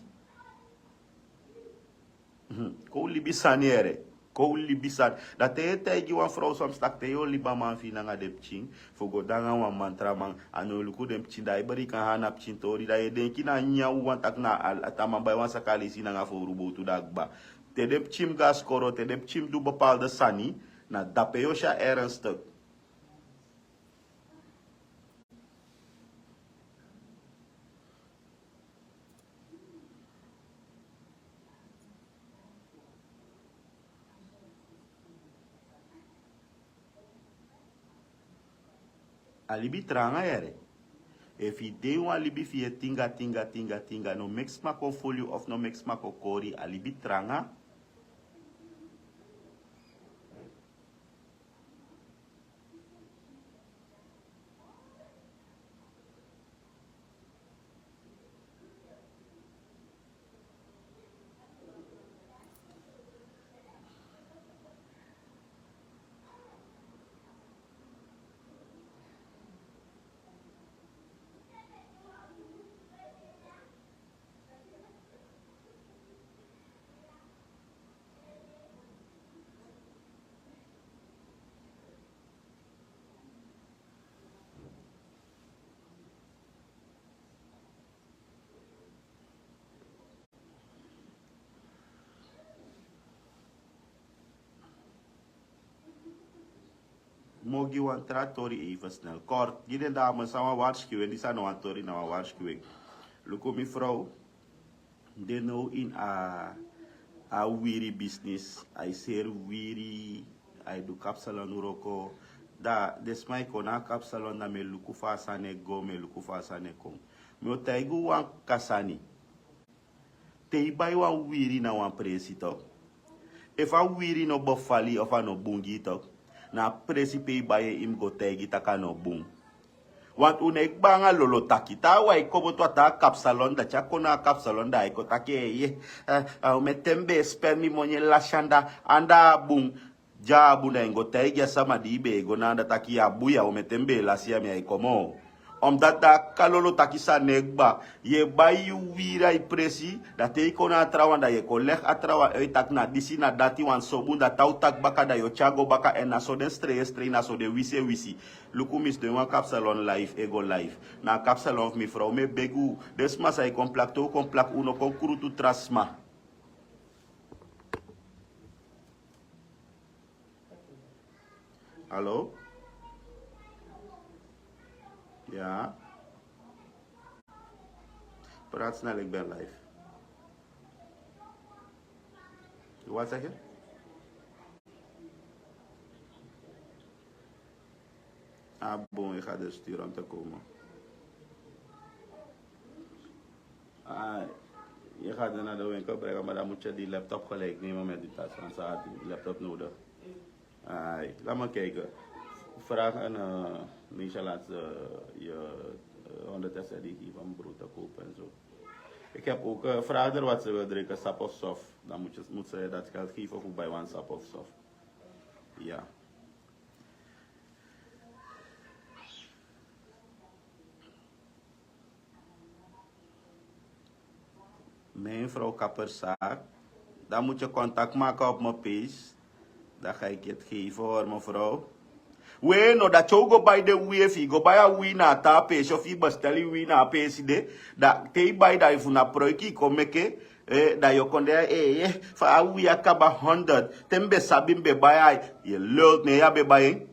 Mhm. Kon un libi sani yere. Kon un libi sani. Da te yu e taigi wan frow soms taki te yu o libi a man fu yu nanga den pikin, fu go de nanga wan man tra man, a no luku den pikin, da a e beri kan ha na pikin tori, da yu e denki na nyan un wani taki na a, a ta man bai wan saka leisi nanga fowru bowtu da kba. Te den pikin mus go a skoro, te den pikin mus du bepaalde sani, na dape yu o si a ernstig. A libi tranga yere. Efu yu de ini wan libi fu yu e tinga, tinga, tinga, tinga, no meki sma kon fulu yu of no meki sma kon kori, a libi tranga. Mi o gi wan tra tori even snel. Kort, gi den dame san wan waarschuwing, disi a no wan tori, na wan waarschuwing. Luku mi frow, den now in a, a wiri business, a e seri wiri, a e du kapsalon wroko. Da den sma e kon na a kapsalon, da mi e luku fa a sani e go, mi e luku fa a sani e kon. Mi o taigi wan kasani. Te i bai wan wiri na wan presi tok, efu a wiri no befali of a no bun gi yu tok, na a presi pe i bai en i mu go taigi tak' a no bun. Want un no e kba anga lolo taki. Taawan e komoto a taa kapsalon, dati a kon na a kapsalon, da a e kon taki, eh, eh, a omen ten mi be e spen mi moni e lasi anda, anda a bun. Dya a bun, da en go taigi a sama di i be e go na anda taki yu a bun, ya omen ten mi be e lasi ya, mi a e kon moo. Omdat da a kalolo taki san no e kba. Yu e bai yu wiri a i presi, da te i kon na a trawan, da yu e kon legi a trawan uit taki na disi na dati, wan so bun, da te a o taki baka, da yu o tyari go baka, èn na so den strei e strei, na so den wisi e wisi. Luku, mi sidon ini wan kapsalon live, e go live. Na a kapsalon fu mi frow, mi e begi un, den sma san e kon plak, te un kon plak, un no kon krutu tra sma. Hallo? Ya. Praat snel, ik ben live. Wat zeg je? Ah, bon, ik ga dus sturen om te komen. Ah, je gaat naar de winkel brengen, maar dan moet je die laptop gelijk nemen met die tas, want ze had die laptop nodig. Ah, laat me kijken. Vraag een uh, Nederlands, uh, je uh, honderd S D die van brood te kopen en zo. Ik heb ook uh, vraag er wat ze wil drinken, sap of soft. Dan moet, je, moet ze dat geld geven voor bij wan sap of soft. Ja. Mijn vrouw kapperszaak. Dan moet je contact maken op mijn page. Dan ga ik het geven hoor, mevrouw. We no, dat je go bij de wee, go bij a wee na a taa page of je bestel je wee na a page de. Dat te je bij dat je van a pruik je kon meke. Eh, dat je kon de, eh, eh, van a wee a kaba honderd. Ten be sabi be bij je. Je lult, nee, ja, be bij je.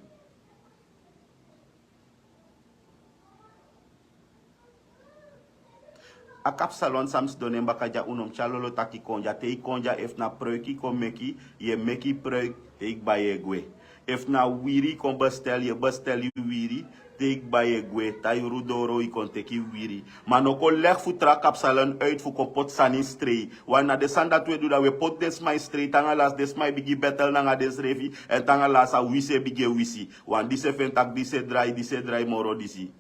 A kapsalon san mi sidon na en baka dya, un no mu tyari lolo taki kon dya. Te i kon dya, efu na pruik i kon meki, yu e meki pruik, te i kba yu e gwe. Efu na wiri i kon bestel, yu e bestel yu wiri, te i kba yu e gwe. Te a yuru doro i kon teki wiri. Ma no kon legi fu tra kapsalon uit fu kon poti sani ini strei. Wan na den sani dati un e du, da un e poti den sma ini strei, te anga lasi den sma e bigin betel nanga densrefi, èn te anga lasi a wisi e bigin e wisi. Wan disi e feni tak' disi e drai, disi e drai moro disi.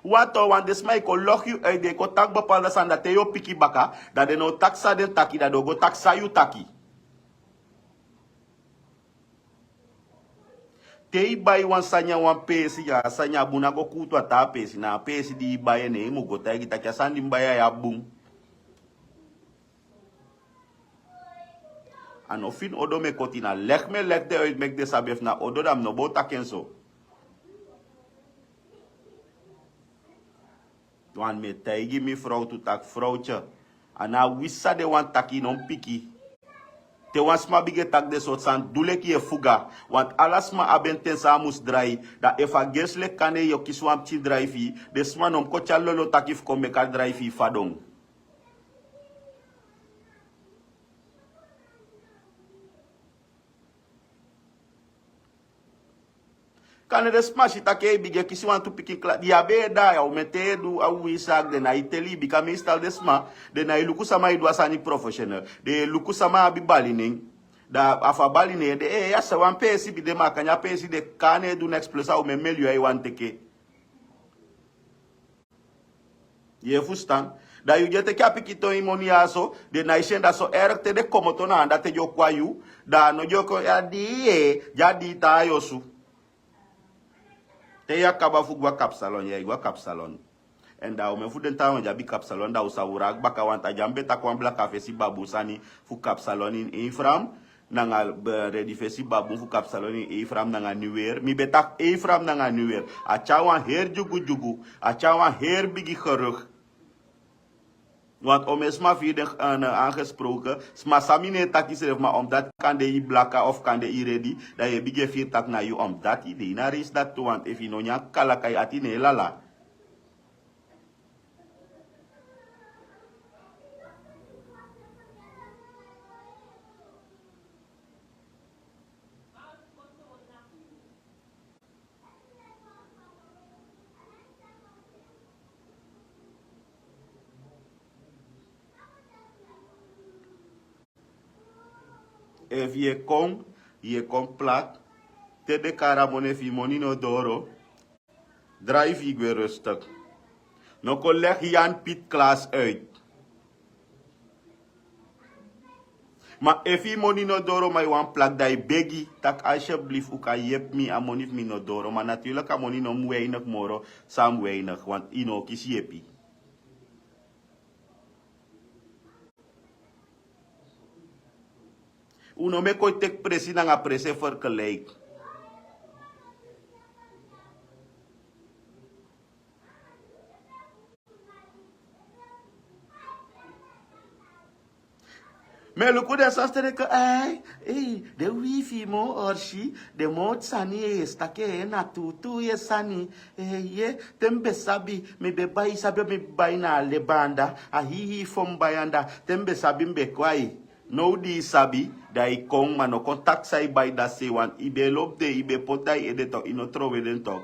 Wato, wan den sma e kon logi yu uit, den e kon taki bepaalde sani, da te yu o piki baka, da den no o taki san den taki, da den o go taki san yu taki. Te i bai wan sani a wan peesi, ya a sani a bun, a go kuutu a taa peesi, na a peesi di i bai en, ne i mu go taigi taki a sani di mi bai a ya bun. A no fini odo mi e koti, na legi mi e legi den uit meki den sabi, efu na odo da mi no bo taki en so. Wan mi e taigi mi frow tu taki, frowtye, a na a wisi san den wani taki, no mu piki. Te wan sma bigin e taki den sortu sani, du leki yu e fuga. Want ala sma abi en ten san a mus drai. Da efu a gersi leki kande yu o kisi wan pikin drai fi yu, den sma no mu kon tyari lolo taki fu kon meki a drai fi yu fadon. Kande den sma si taki e bigin e kisi wantu pikin klati. Yu á be e de ya, omen ten yu e du a wiwii saki, den nái teli yu, bika meestal den sma, den nái luku sama e du a sani professioneel. Den e luku sama abi bali nen. Da a fu a bali nen de, eh, ya sa wan peesi bi de, ma a kande a peesi de, kande e du neks plus a omen miliyun ai wani teke. Yu e fusutan? Da yu di e teke a pikin ton yu moni ya so, den nái si en, da so erg te den komoto na anda te den o kon a yu, da a no den o kon, ya di, eh, di a di taa yu osu. Te yu á kaba fu go a kapsalon, yu e go a kapsalon. Èn da omen fu den taawan di abi kapsalon, da u sa wraki baka, want a di a mi be taki wan blaka fesi babun sani fu kapsalon ini, ini Fram, Nanga, eh, redi fesi babun fu kapsalon ini Efraim nanga Nuwer. Mi ben taki Efraim nanga Nuwer. A tyari wan heri dyugudyugu. A tyari wan heri bigi geruk. Want o mi e sma firi den, eh, aangesproken. Sma san mi no e taki srefi, ma omdati kande yu blaka of kande yu redi, dan yu e bigin e firi taki na yu, omdati yu de ini a reisi dati tu, want efu yu no nyan kalaka yu ati no e lala. Efu yu e kon, yu e kon plat, te den kari a moni, efu yu moni no doro, drai fu yu gwe rustig. No kon legi Jan Piet Klaas uit. Ma efu yu moni no doro, ma yu wani plak, dan yu begi taki alsjeblieft un kan yepi mi, a moni fu mi no doro. Ma natuurlijk a moni no mu weinig moro san a mu weinig, want yu no o kisi yepi. Un no meki un teki presi nanga presi e vergelijk. Mi e luku den san sterke, ei, ei, den wifi moo orsi, den moo sani, e, staki, e, na tuutuu, e, sani, e, ye, te mi be sabi, mi be bai, sabi, mi bai na a leba anda, a hii hii fon mi bai anda, te mi be sabi mi be kwai. Now di yu sabi, dan yu kon, ma no kon taki san yu bai dati sei, want yu be e lobi den, yu be poti dan yu ede tok, yu no trowe den tok.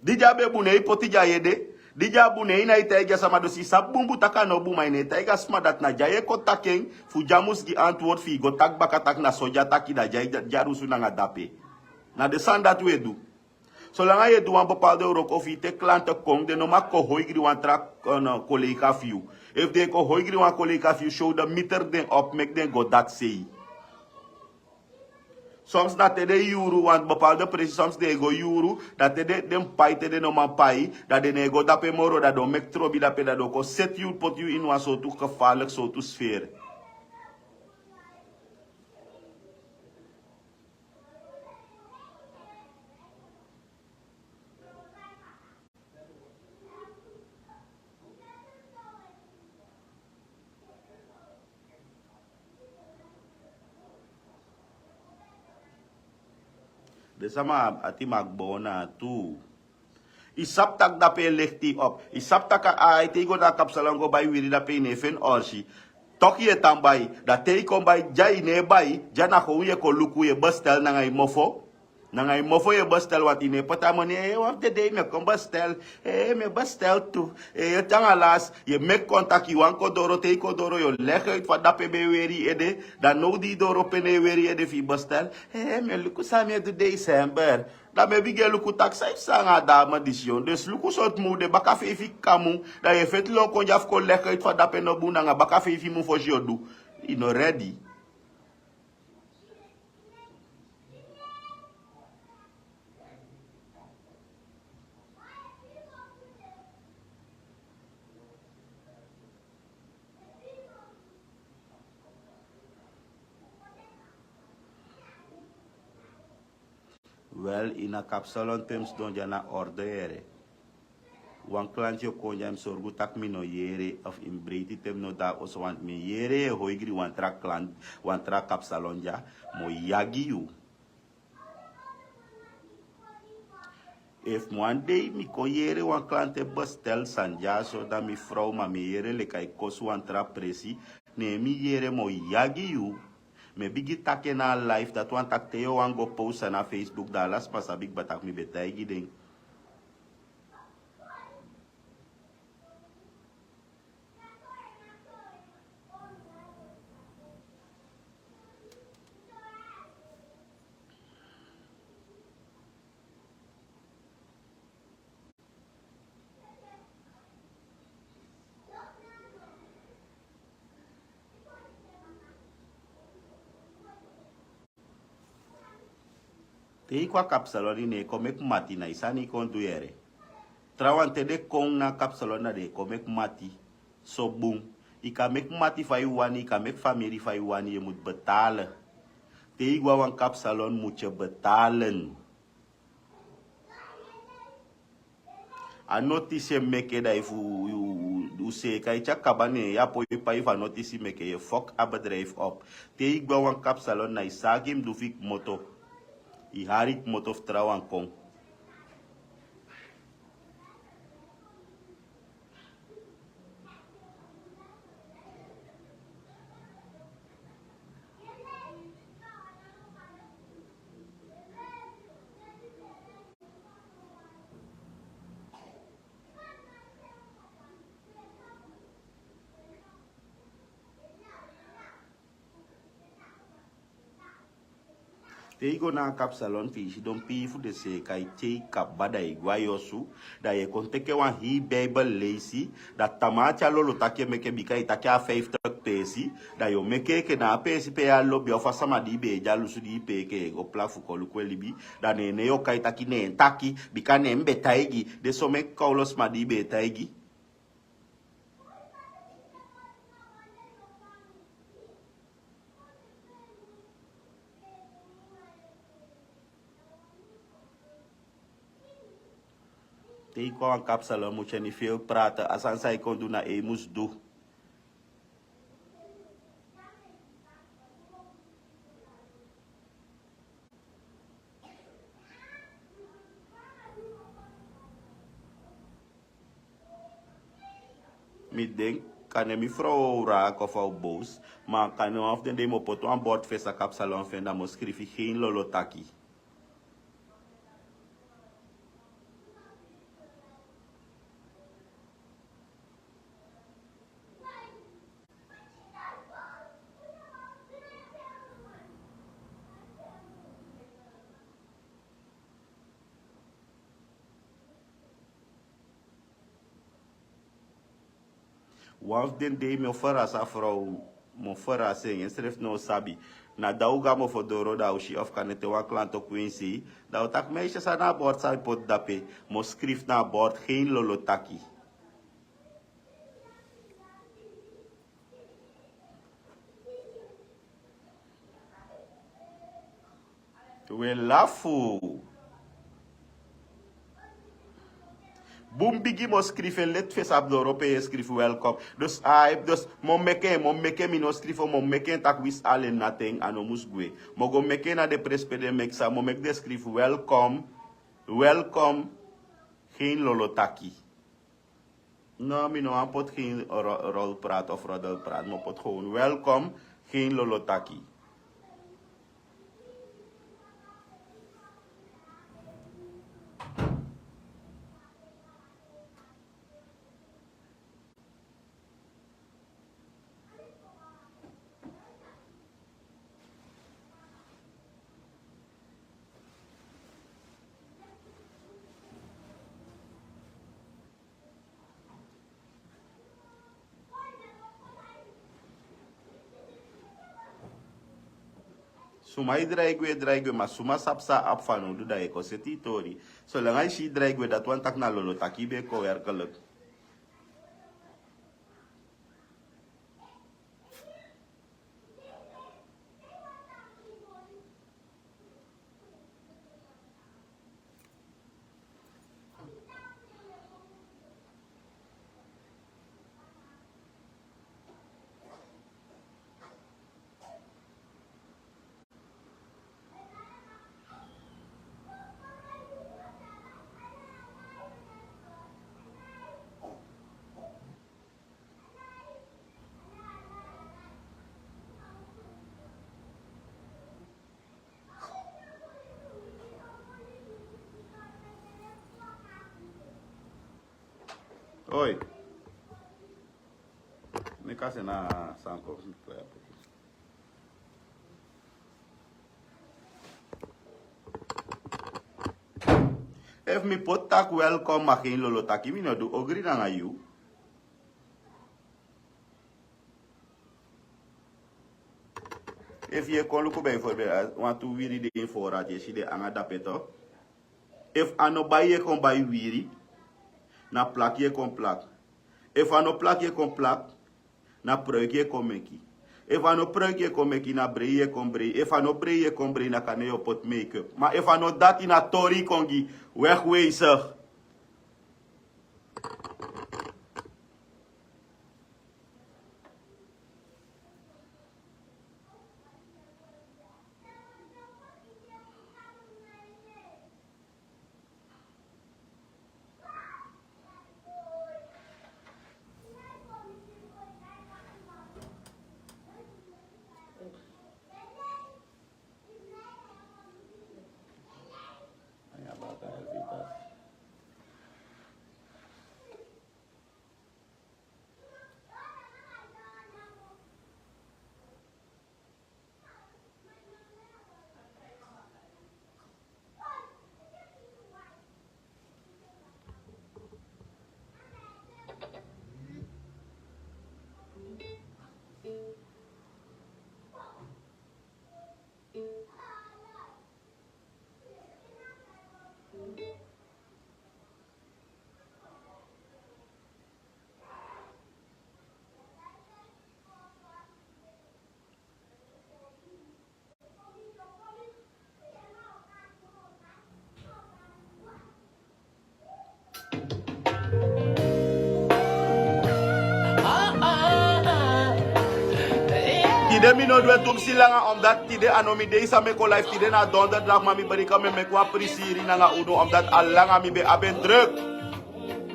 Di dya be bun, ne yu poti dya yu ede. Di dya bun, ne yu na e taigi a sama, dus yu sabi bunbun taki a no bun, ma yu no e taigi a sma dati. Na dya yu e kon taki en, fu dya mus gi antwoord, fi yu go taki baka taki na so dya taki, dan dya, dya rusu nanga dape. Na den sani dati wi e du. Solanga yu e du wan bepaalde wroko, fu yu teki klanten kon, den no man kon hoigri wan tra, eh, collega fu yu. Efu den e kon hoigri wan collega fu yu, sodemieter den op, meki den go dati sei. Soms na te den yuru, want bepaalde presi, soms den e go yuru, dan te den, den pai, te den no man pai, dan den no e go dape moro, dan den o meki trobi dape, dan den o kon seti yu, poti yu ini wan sortu gevaarlijk sortu sfeer. Den sama ati mag bona tu. Yu sabi taki dape e lekti yu op. Yu sabi taki a, te yu go na kapsalon go bai wiri dape yu no e feni orsi. Toki yu e tan bai. Dan te yu kon bai, dya yu no e bai, dya na kon yu e kon luku, yu e bestel nanga yu mofo. Nanga yu mofo yu e bestel, want yu no e poti a moni, e, wan fu den dei mi e kon bestel, e, mi e bestel tu, e, yu e tan a las, yu e meki kontaki, yu wani kon doro, te yu kon doro, yu o legi uit fa dape ben e weri yu ede, dan now di yu doro pe no e weri yu ede fu yu bestel, e, mi e luku san mi e du december. Dan mi e bigin e luku taki san yu psa nanga a dame disi, dus luku sortu mun de, baka feifi kamu, dan yu e feti lon kon dya fu kon legi uit fa dape no bun nanga baka feifi mun fosi yu o du, yu no ready. Wel, ini a kapsalon te mi sidon dya na orde yere. Wan klanti o kon dya, mi sorgu taki mi no yere, of yu mus breiti te mi no de na oso, want mi e yere yu e hoigri wan tra klanti, wan tra kapsalon dya, mi o yagi yu. Efu mi wan dei mi kon yere wan klanti e bestel sani dya so, dan mi frow, ma mi e yere leki a e kosi wan tra presi, ne mi yere, mi o yagi yu. Mi e bigin taki en na a live, dati wani taki te yu o wani go post sani na Facebook, dan ala sma sabi kba taki mi be taigi den. Te yu kon a kapsalon, yu no e kon meki mati, na yu sani yu kon du yere. Trawan, te den kon na kapsalon, dan den e kon meki mati. So bun. Yu kan meki mati fa yu wani, yu kan meki famiri fa yu wani, yu mus betalen. Te yu go na wan kapsalon mus yu betalen. A notisi e meke, da efu yu, yu, yu seeka yu tyari kaba, ne yu á poi pai fu a notisi meke, yu e fok a bedrijf op. Te yu go na wan kapsalon, na yu saagi yu mus du fu yu kmoto. Yu hari yu kmoto fu trawan kon. Te yu go na a kapsalon, te yu sidon pii fu den seeka yu, te yu kaba, da yu go na yu osu, da yu e kon teke wan hii Bijbel leisi. Da tamaa te a lolo taki e meke, bika yu taki a vijftig peesi, da yu o meke enke na a peesi pe yu á lobi, of a sama di yu be e dyalusu di yu pee enke yu e go plak fu kon luku en libi. Da neen nen yu o kai taki neen taki, bika neen mi be taigi. Den somen kawlosma di yu be e taigi. Te yu kon a wan kapsalon, yu mus tyeni feel praten. A sani san yu kon du, na en yu mus du. Mi denki, kande mi frow o wraka of a o boos, ma kande wan fu den dei mi o poti wan bord fesi a kapsalon fu en, da mi o skrifi geen lolo taki. Wan fu den dei mi o ferasi a frow, mi o ferasi en, ensrefi no o sabi. Na dan u go a mofodoro, da u si of kande te wan klanti o kwinsi, da u taki: meisje, san na a bord san yu poti dape? Mi o skrifi na a bord: geen lolo taki. We lafu. Bun bigi mi o skrifi en, leti fesi a doro pe yu e skrifi welkom. Dus ai, dus mi o meke en, mi o meke en, mi no skrifi en, mi o meke en taki wisi alen naten, a no mus gwe. Mi o go meke en na den presi pe den meki san, mi o meke den skrifi welkom. Welkom. Geen lolo taki. No, mi no wani poti geen ro-, rolpraat of roddelpraat. Mi o poti gewoon welkom, geen lolo taki. Suma e drai gwe, drai gwe, ma suma sabi san a abi fanowdu, da yu e kon seti yu tori. Solanga yu si yu drai gwe, dati wani taki na lolo taki yu ben kon werkelijk. Oi. Mi kasi na sanko. Efu mi poti taki welkom, ma geen lolo taki, mi no du ogri nanga yu. Efu yu e kon luku bijvoorbeeld, wantu wiri de ini voorraad, yu e si den anga dape toch. Efu a no bai yu e kon bai wiri, na plak yu e kon plak. Efu a no plak yu e kon plak, na pruik yu e kon meki. Efu a no pruik yu e kon meki, na brei yu e kon brei. Efu a no brei yu e kon brei, na kande yu o poti make-up. Ma efu a no dati, na tori yu kon gi, wegwezen. Tide mi no du en tumsi langa, omdat tide a no mi dei san mi e kon live tide na donderdag, ma mi bari kan mi e meki wan prisiri nanga unu, omdat a langa mi ben abi en druk.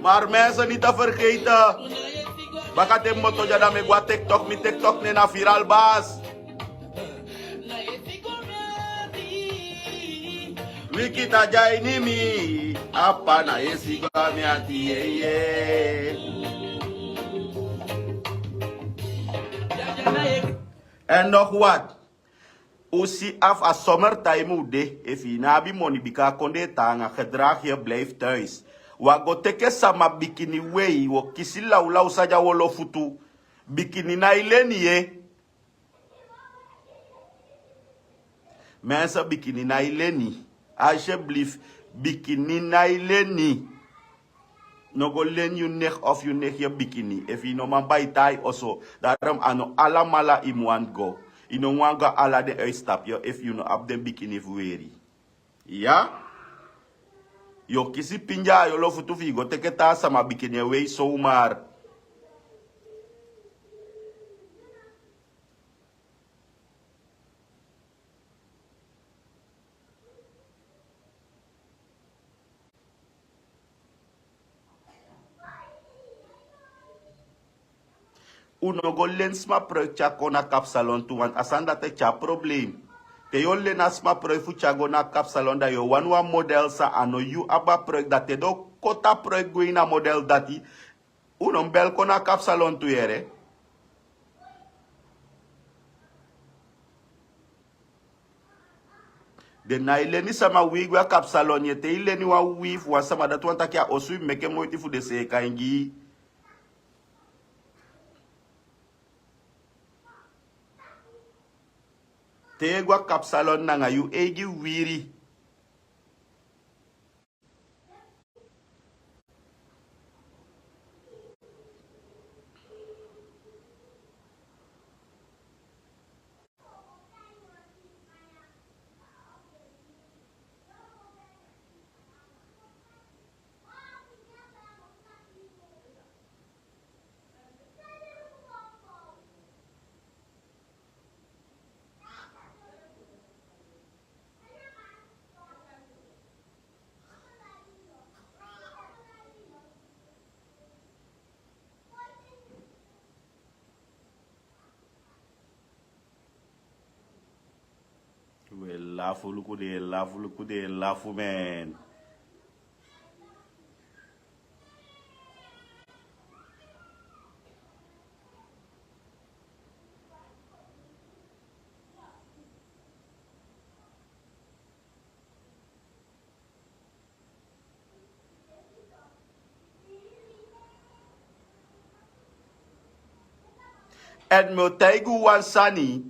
Maar mensen, niet te vergeten, bakaten mi moto dya, dan mi e go na TikTok, mi TikTok nen na Viral Bas. Wiki ta dya ini mi, apa na esi go a mi ati, yeye. En nog wat. Un si, a fu a summertime un de, efu yu no abi moni, bika a kondee taanga, gedraag je, blijf thuis. Wi á go teke sama bikini wei, wi o kisi lawlaw san de a wi olo futu. Bikini nái leni, ye. Mensen, bikini nái leni. Alsjeblieft, bikini nái leni. No go leni yu nicht of yu nicht yu bikini. Efu yu no man bai tai oso. Daarom a no alamala yu mu wani go. Yu no mu wani go a ala den uitstapje efu yu no abi den bikini fu weri. Ya? Yu o kisi pinja a yu olo futu fu yu go teke taa sama bikini e wei zomaar. Un no go leni sma pruik tyari kon na kapsalon tu, want a sani dati e tyari problem. Te yu o leni a sma pruik fu tyari go na kapsalon, dan yu o wani wan model san a no yu abi a pruik, dan te den o koti a pruik gwe ini a model dati, un no mu beli kon na kapsalon tu yere. Den nái leni sama wei gwe a kapsalon, ye, te yu leni wan wei fu wan sama, dati wani taki a osu yu meke moiti fu den seeka en gi yu. Te yu e go a kapsalon nanga yu eigi wiri. We lafu, luku den e lafu, luku den e lafu, man. Èn mi o taigi un wan sani.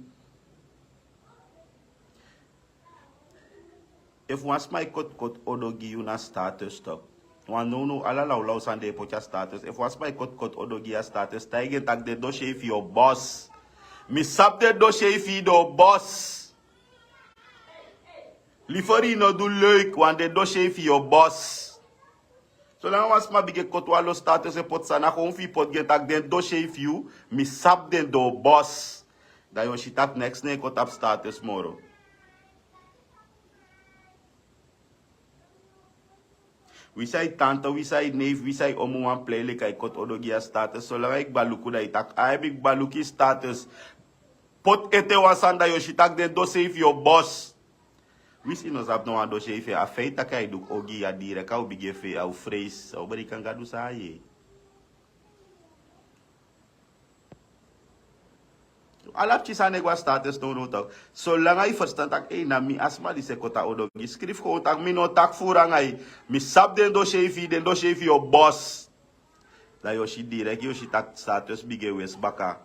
Efu wan sma e kotkoti odo gi yu na status tok. Wan nownow ala lawlaw sani den e poti a status. Efu wan sma e koti koti odo gi yu a status, taigi en taki den dosei fu yu o bos. Mi sabi den dosei fu yu den o bos. Liferi yu no du leuk, wan den dosei fu yu o bos. Solanga wan sma bigin e koti wan lo status e poti sani, a kon fu yu poti gi en taki den dosei fu yu, mi sabi den den o bos. Dan yu o si taki neks no e kon tapu status moro. Wi san yu tante, wi san yu neef, wi san yu omu wan plei leki a e koti odo gi yu a status. Solanga yu kba luku dan yu taki, ai mi kba luku yu status. Poti ete wan sani dan yu o si taki den dosei fu yu o bos. Winsi yu no sabi no wan dosei fu en, a feit taki a e du ogii, a direk a o bigin e fei, a o freisi, a o breiki anga Gadu san a yee. Ala pikin sani e go a status nownow tok. Solanga yu ferstan taki ei, na mi a sma disi e koti a odo gi, skrifi kon taki mi no o taki furu anga yu. Mi sabi den dosei fu yu, den dosei fu yu o bos. Dan yu o si direk, yu o si taki status bigin e wesi baka.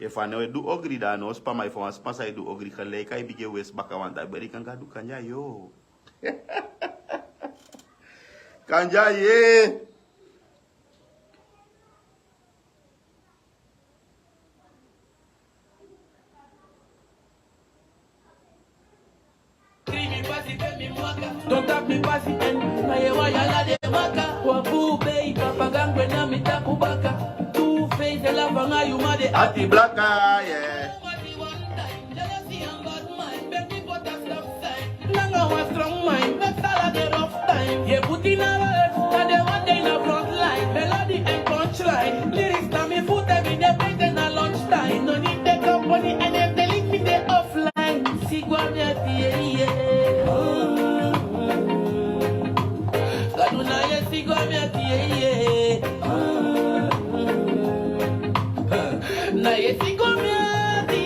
Efu a no e du ogri dan a no o spa, ma efu a wan sma san e du ogri gelijk a e bigin e wesi baka, want a e breiki anga Gadu, kande a yee. Kande a yee. Don tap mi pasi en, na ye wayala de maka. Wapu bei, papa gangwe na mi tapu baka. Tu face de la fanga yu ma de ati blaka, yeah. Nanga wan strong mind, make sala de rough time. Ye put in a work, na de one day na front line. Melody and punchline, lyrics na mi foot, every day paint na lunch time. No need take up money and if they link me, they offline. Sigwa mi ati, yeah, yeah. Gadu na ye sigwa mi ati, yeah, yeah. Na ye sigwa mi ati.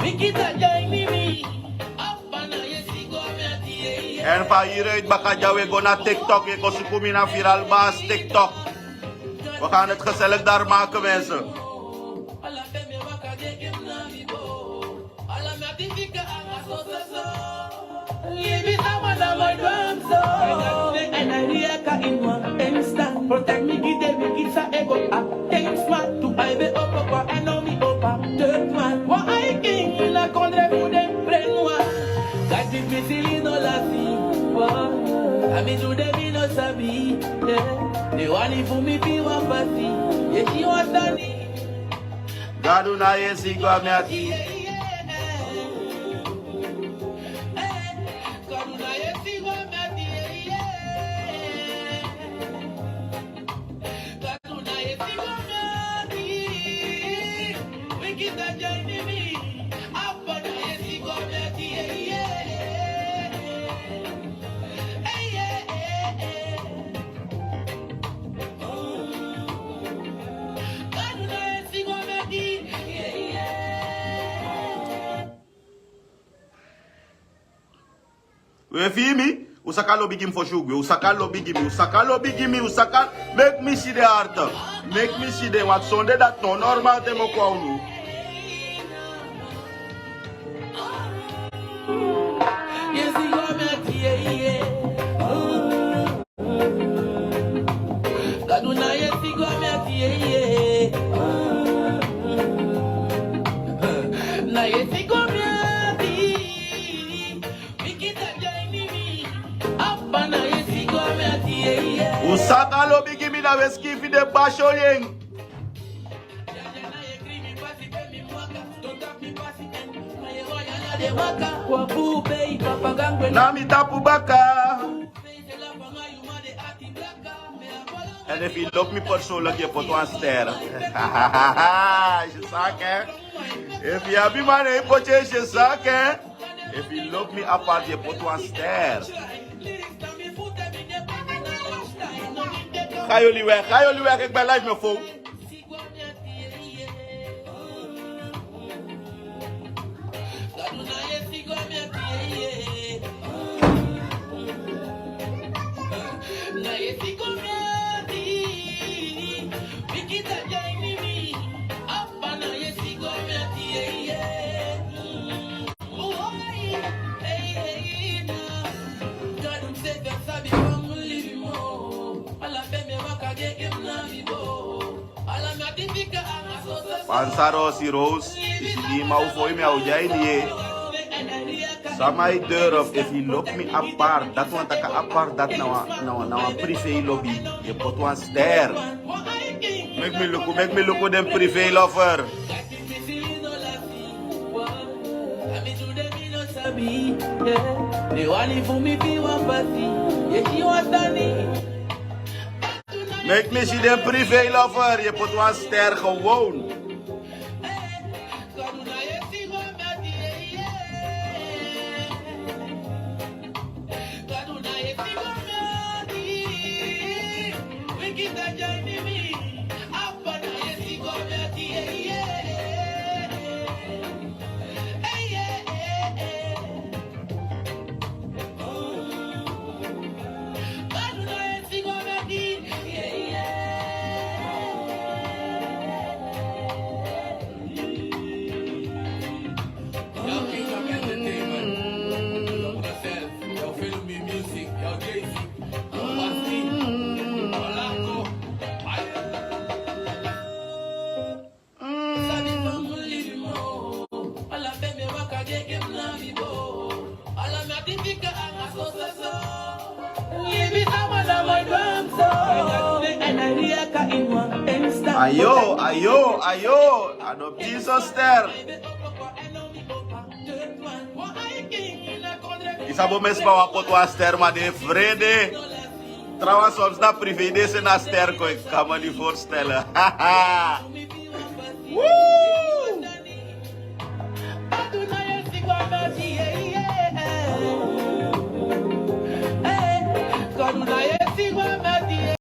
Mikita jai mi mi. Apa na ye sigwa mi ati, yeah, yeah. En fa hieruit baka dya we go na TikTok, ye go suku mi na Viral Baas TikTok. We gaan het gezellig daar maken, mensen. Libi sama na my drum so. And I react in one instant. Protect me, give them, give sa ego up. Thanks, man, to I be up, up, and know me up, up. Third man, what I king in a country who dem brain one. God give me silly no lassie. Ami do dem in no sabi. Yeah. They want it for me, be one party. Yeah, she want money. Gadu na ye sigwa mi ati. We fii mi, un saka lobi gi mi fosi un gwe, un saka lobi gi mi, un saka lobi gi mi, un saka, meki mi si den arti, meki mi si den, want sonde dati no normal te mi o kon a unu. Gadu na ye sigwa mi ati, yeah, yeah. Na ye sigwa mi ati. Mikita jai mi mi. Apa na ye sigwa mi ati, yeah, yeah. Un saka lobi gi mi, na we sikiifi den basi o yen. Na mi tapu baka. En efu yu lobi mi persoonlijk, yu poti wan ster. Yu saka. Efu yu abi man, yu poti wan ster. Efu yu lobi mi apart, yu poti wan ster. Ga jullie weg, ga jullie weg, ik ben live met phone. Ansa Rosi Rose, isi di ma u foi mi a o dya ini ye. Sama e durf efu yu lobi mi apart, dati wan taki apart, dati na wan, na wan, na wan privé lobi. Yu e poti wan ster. Meki mi luku, meki mi luku den privé lover. Meki mi si den privé lover, yu e poti wan ster gewoon. Yo, King of Entertainment. Yo, Muda Self. Yo, Film Music. Yo, Jay-Z. Yo, Basti. Yo, Lako. Ay. Ayo, ayo, ayo. A no pikin so ster. Yu sabi un mesi, ma wan poti wan ster, ma den e frede. Trawan soms na privé den seni a ster kon, yu kan mi ni voorstellen. Woo!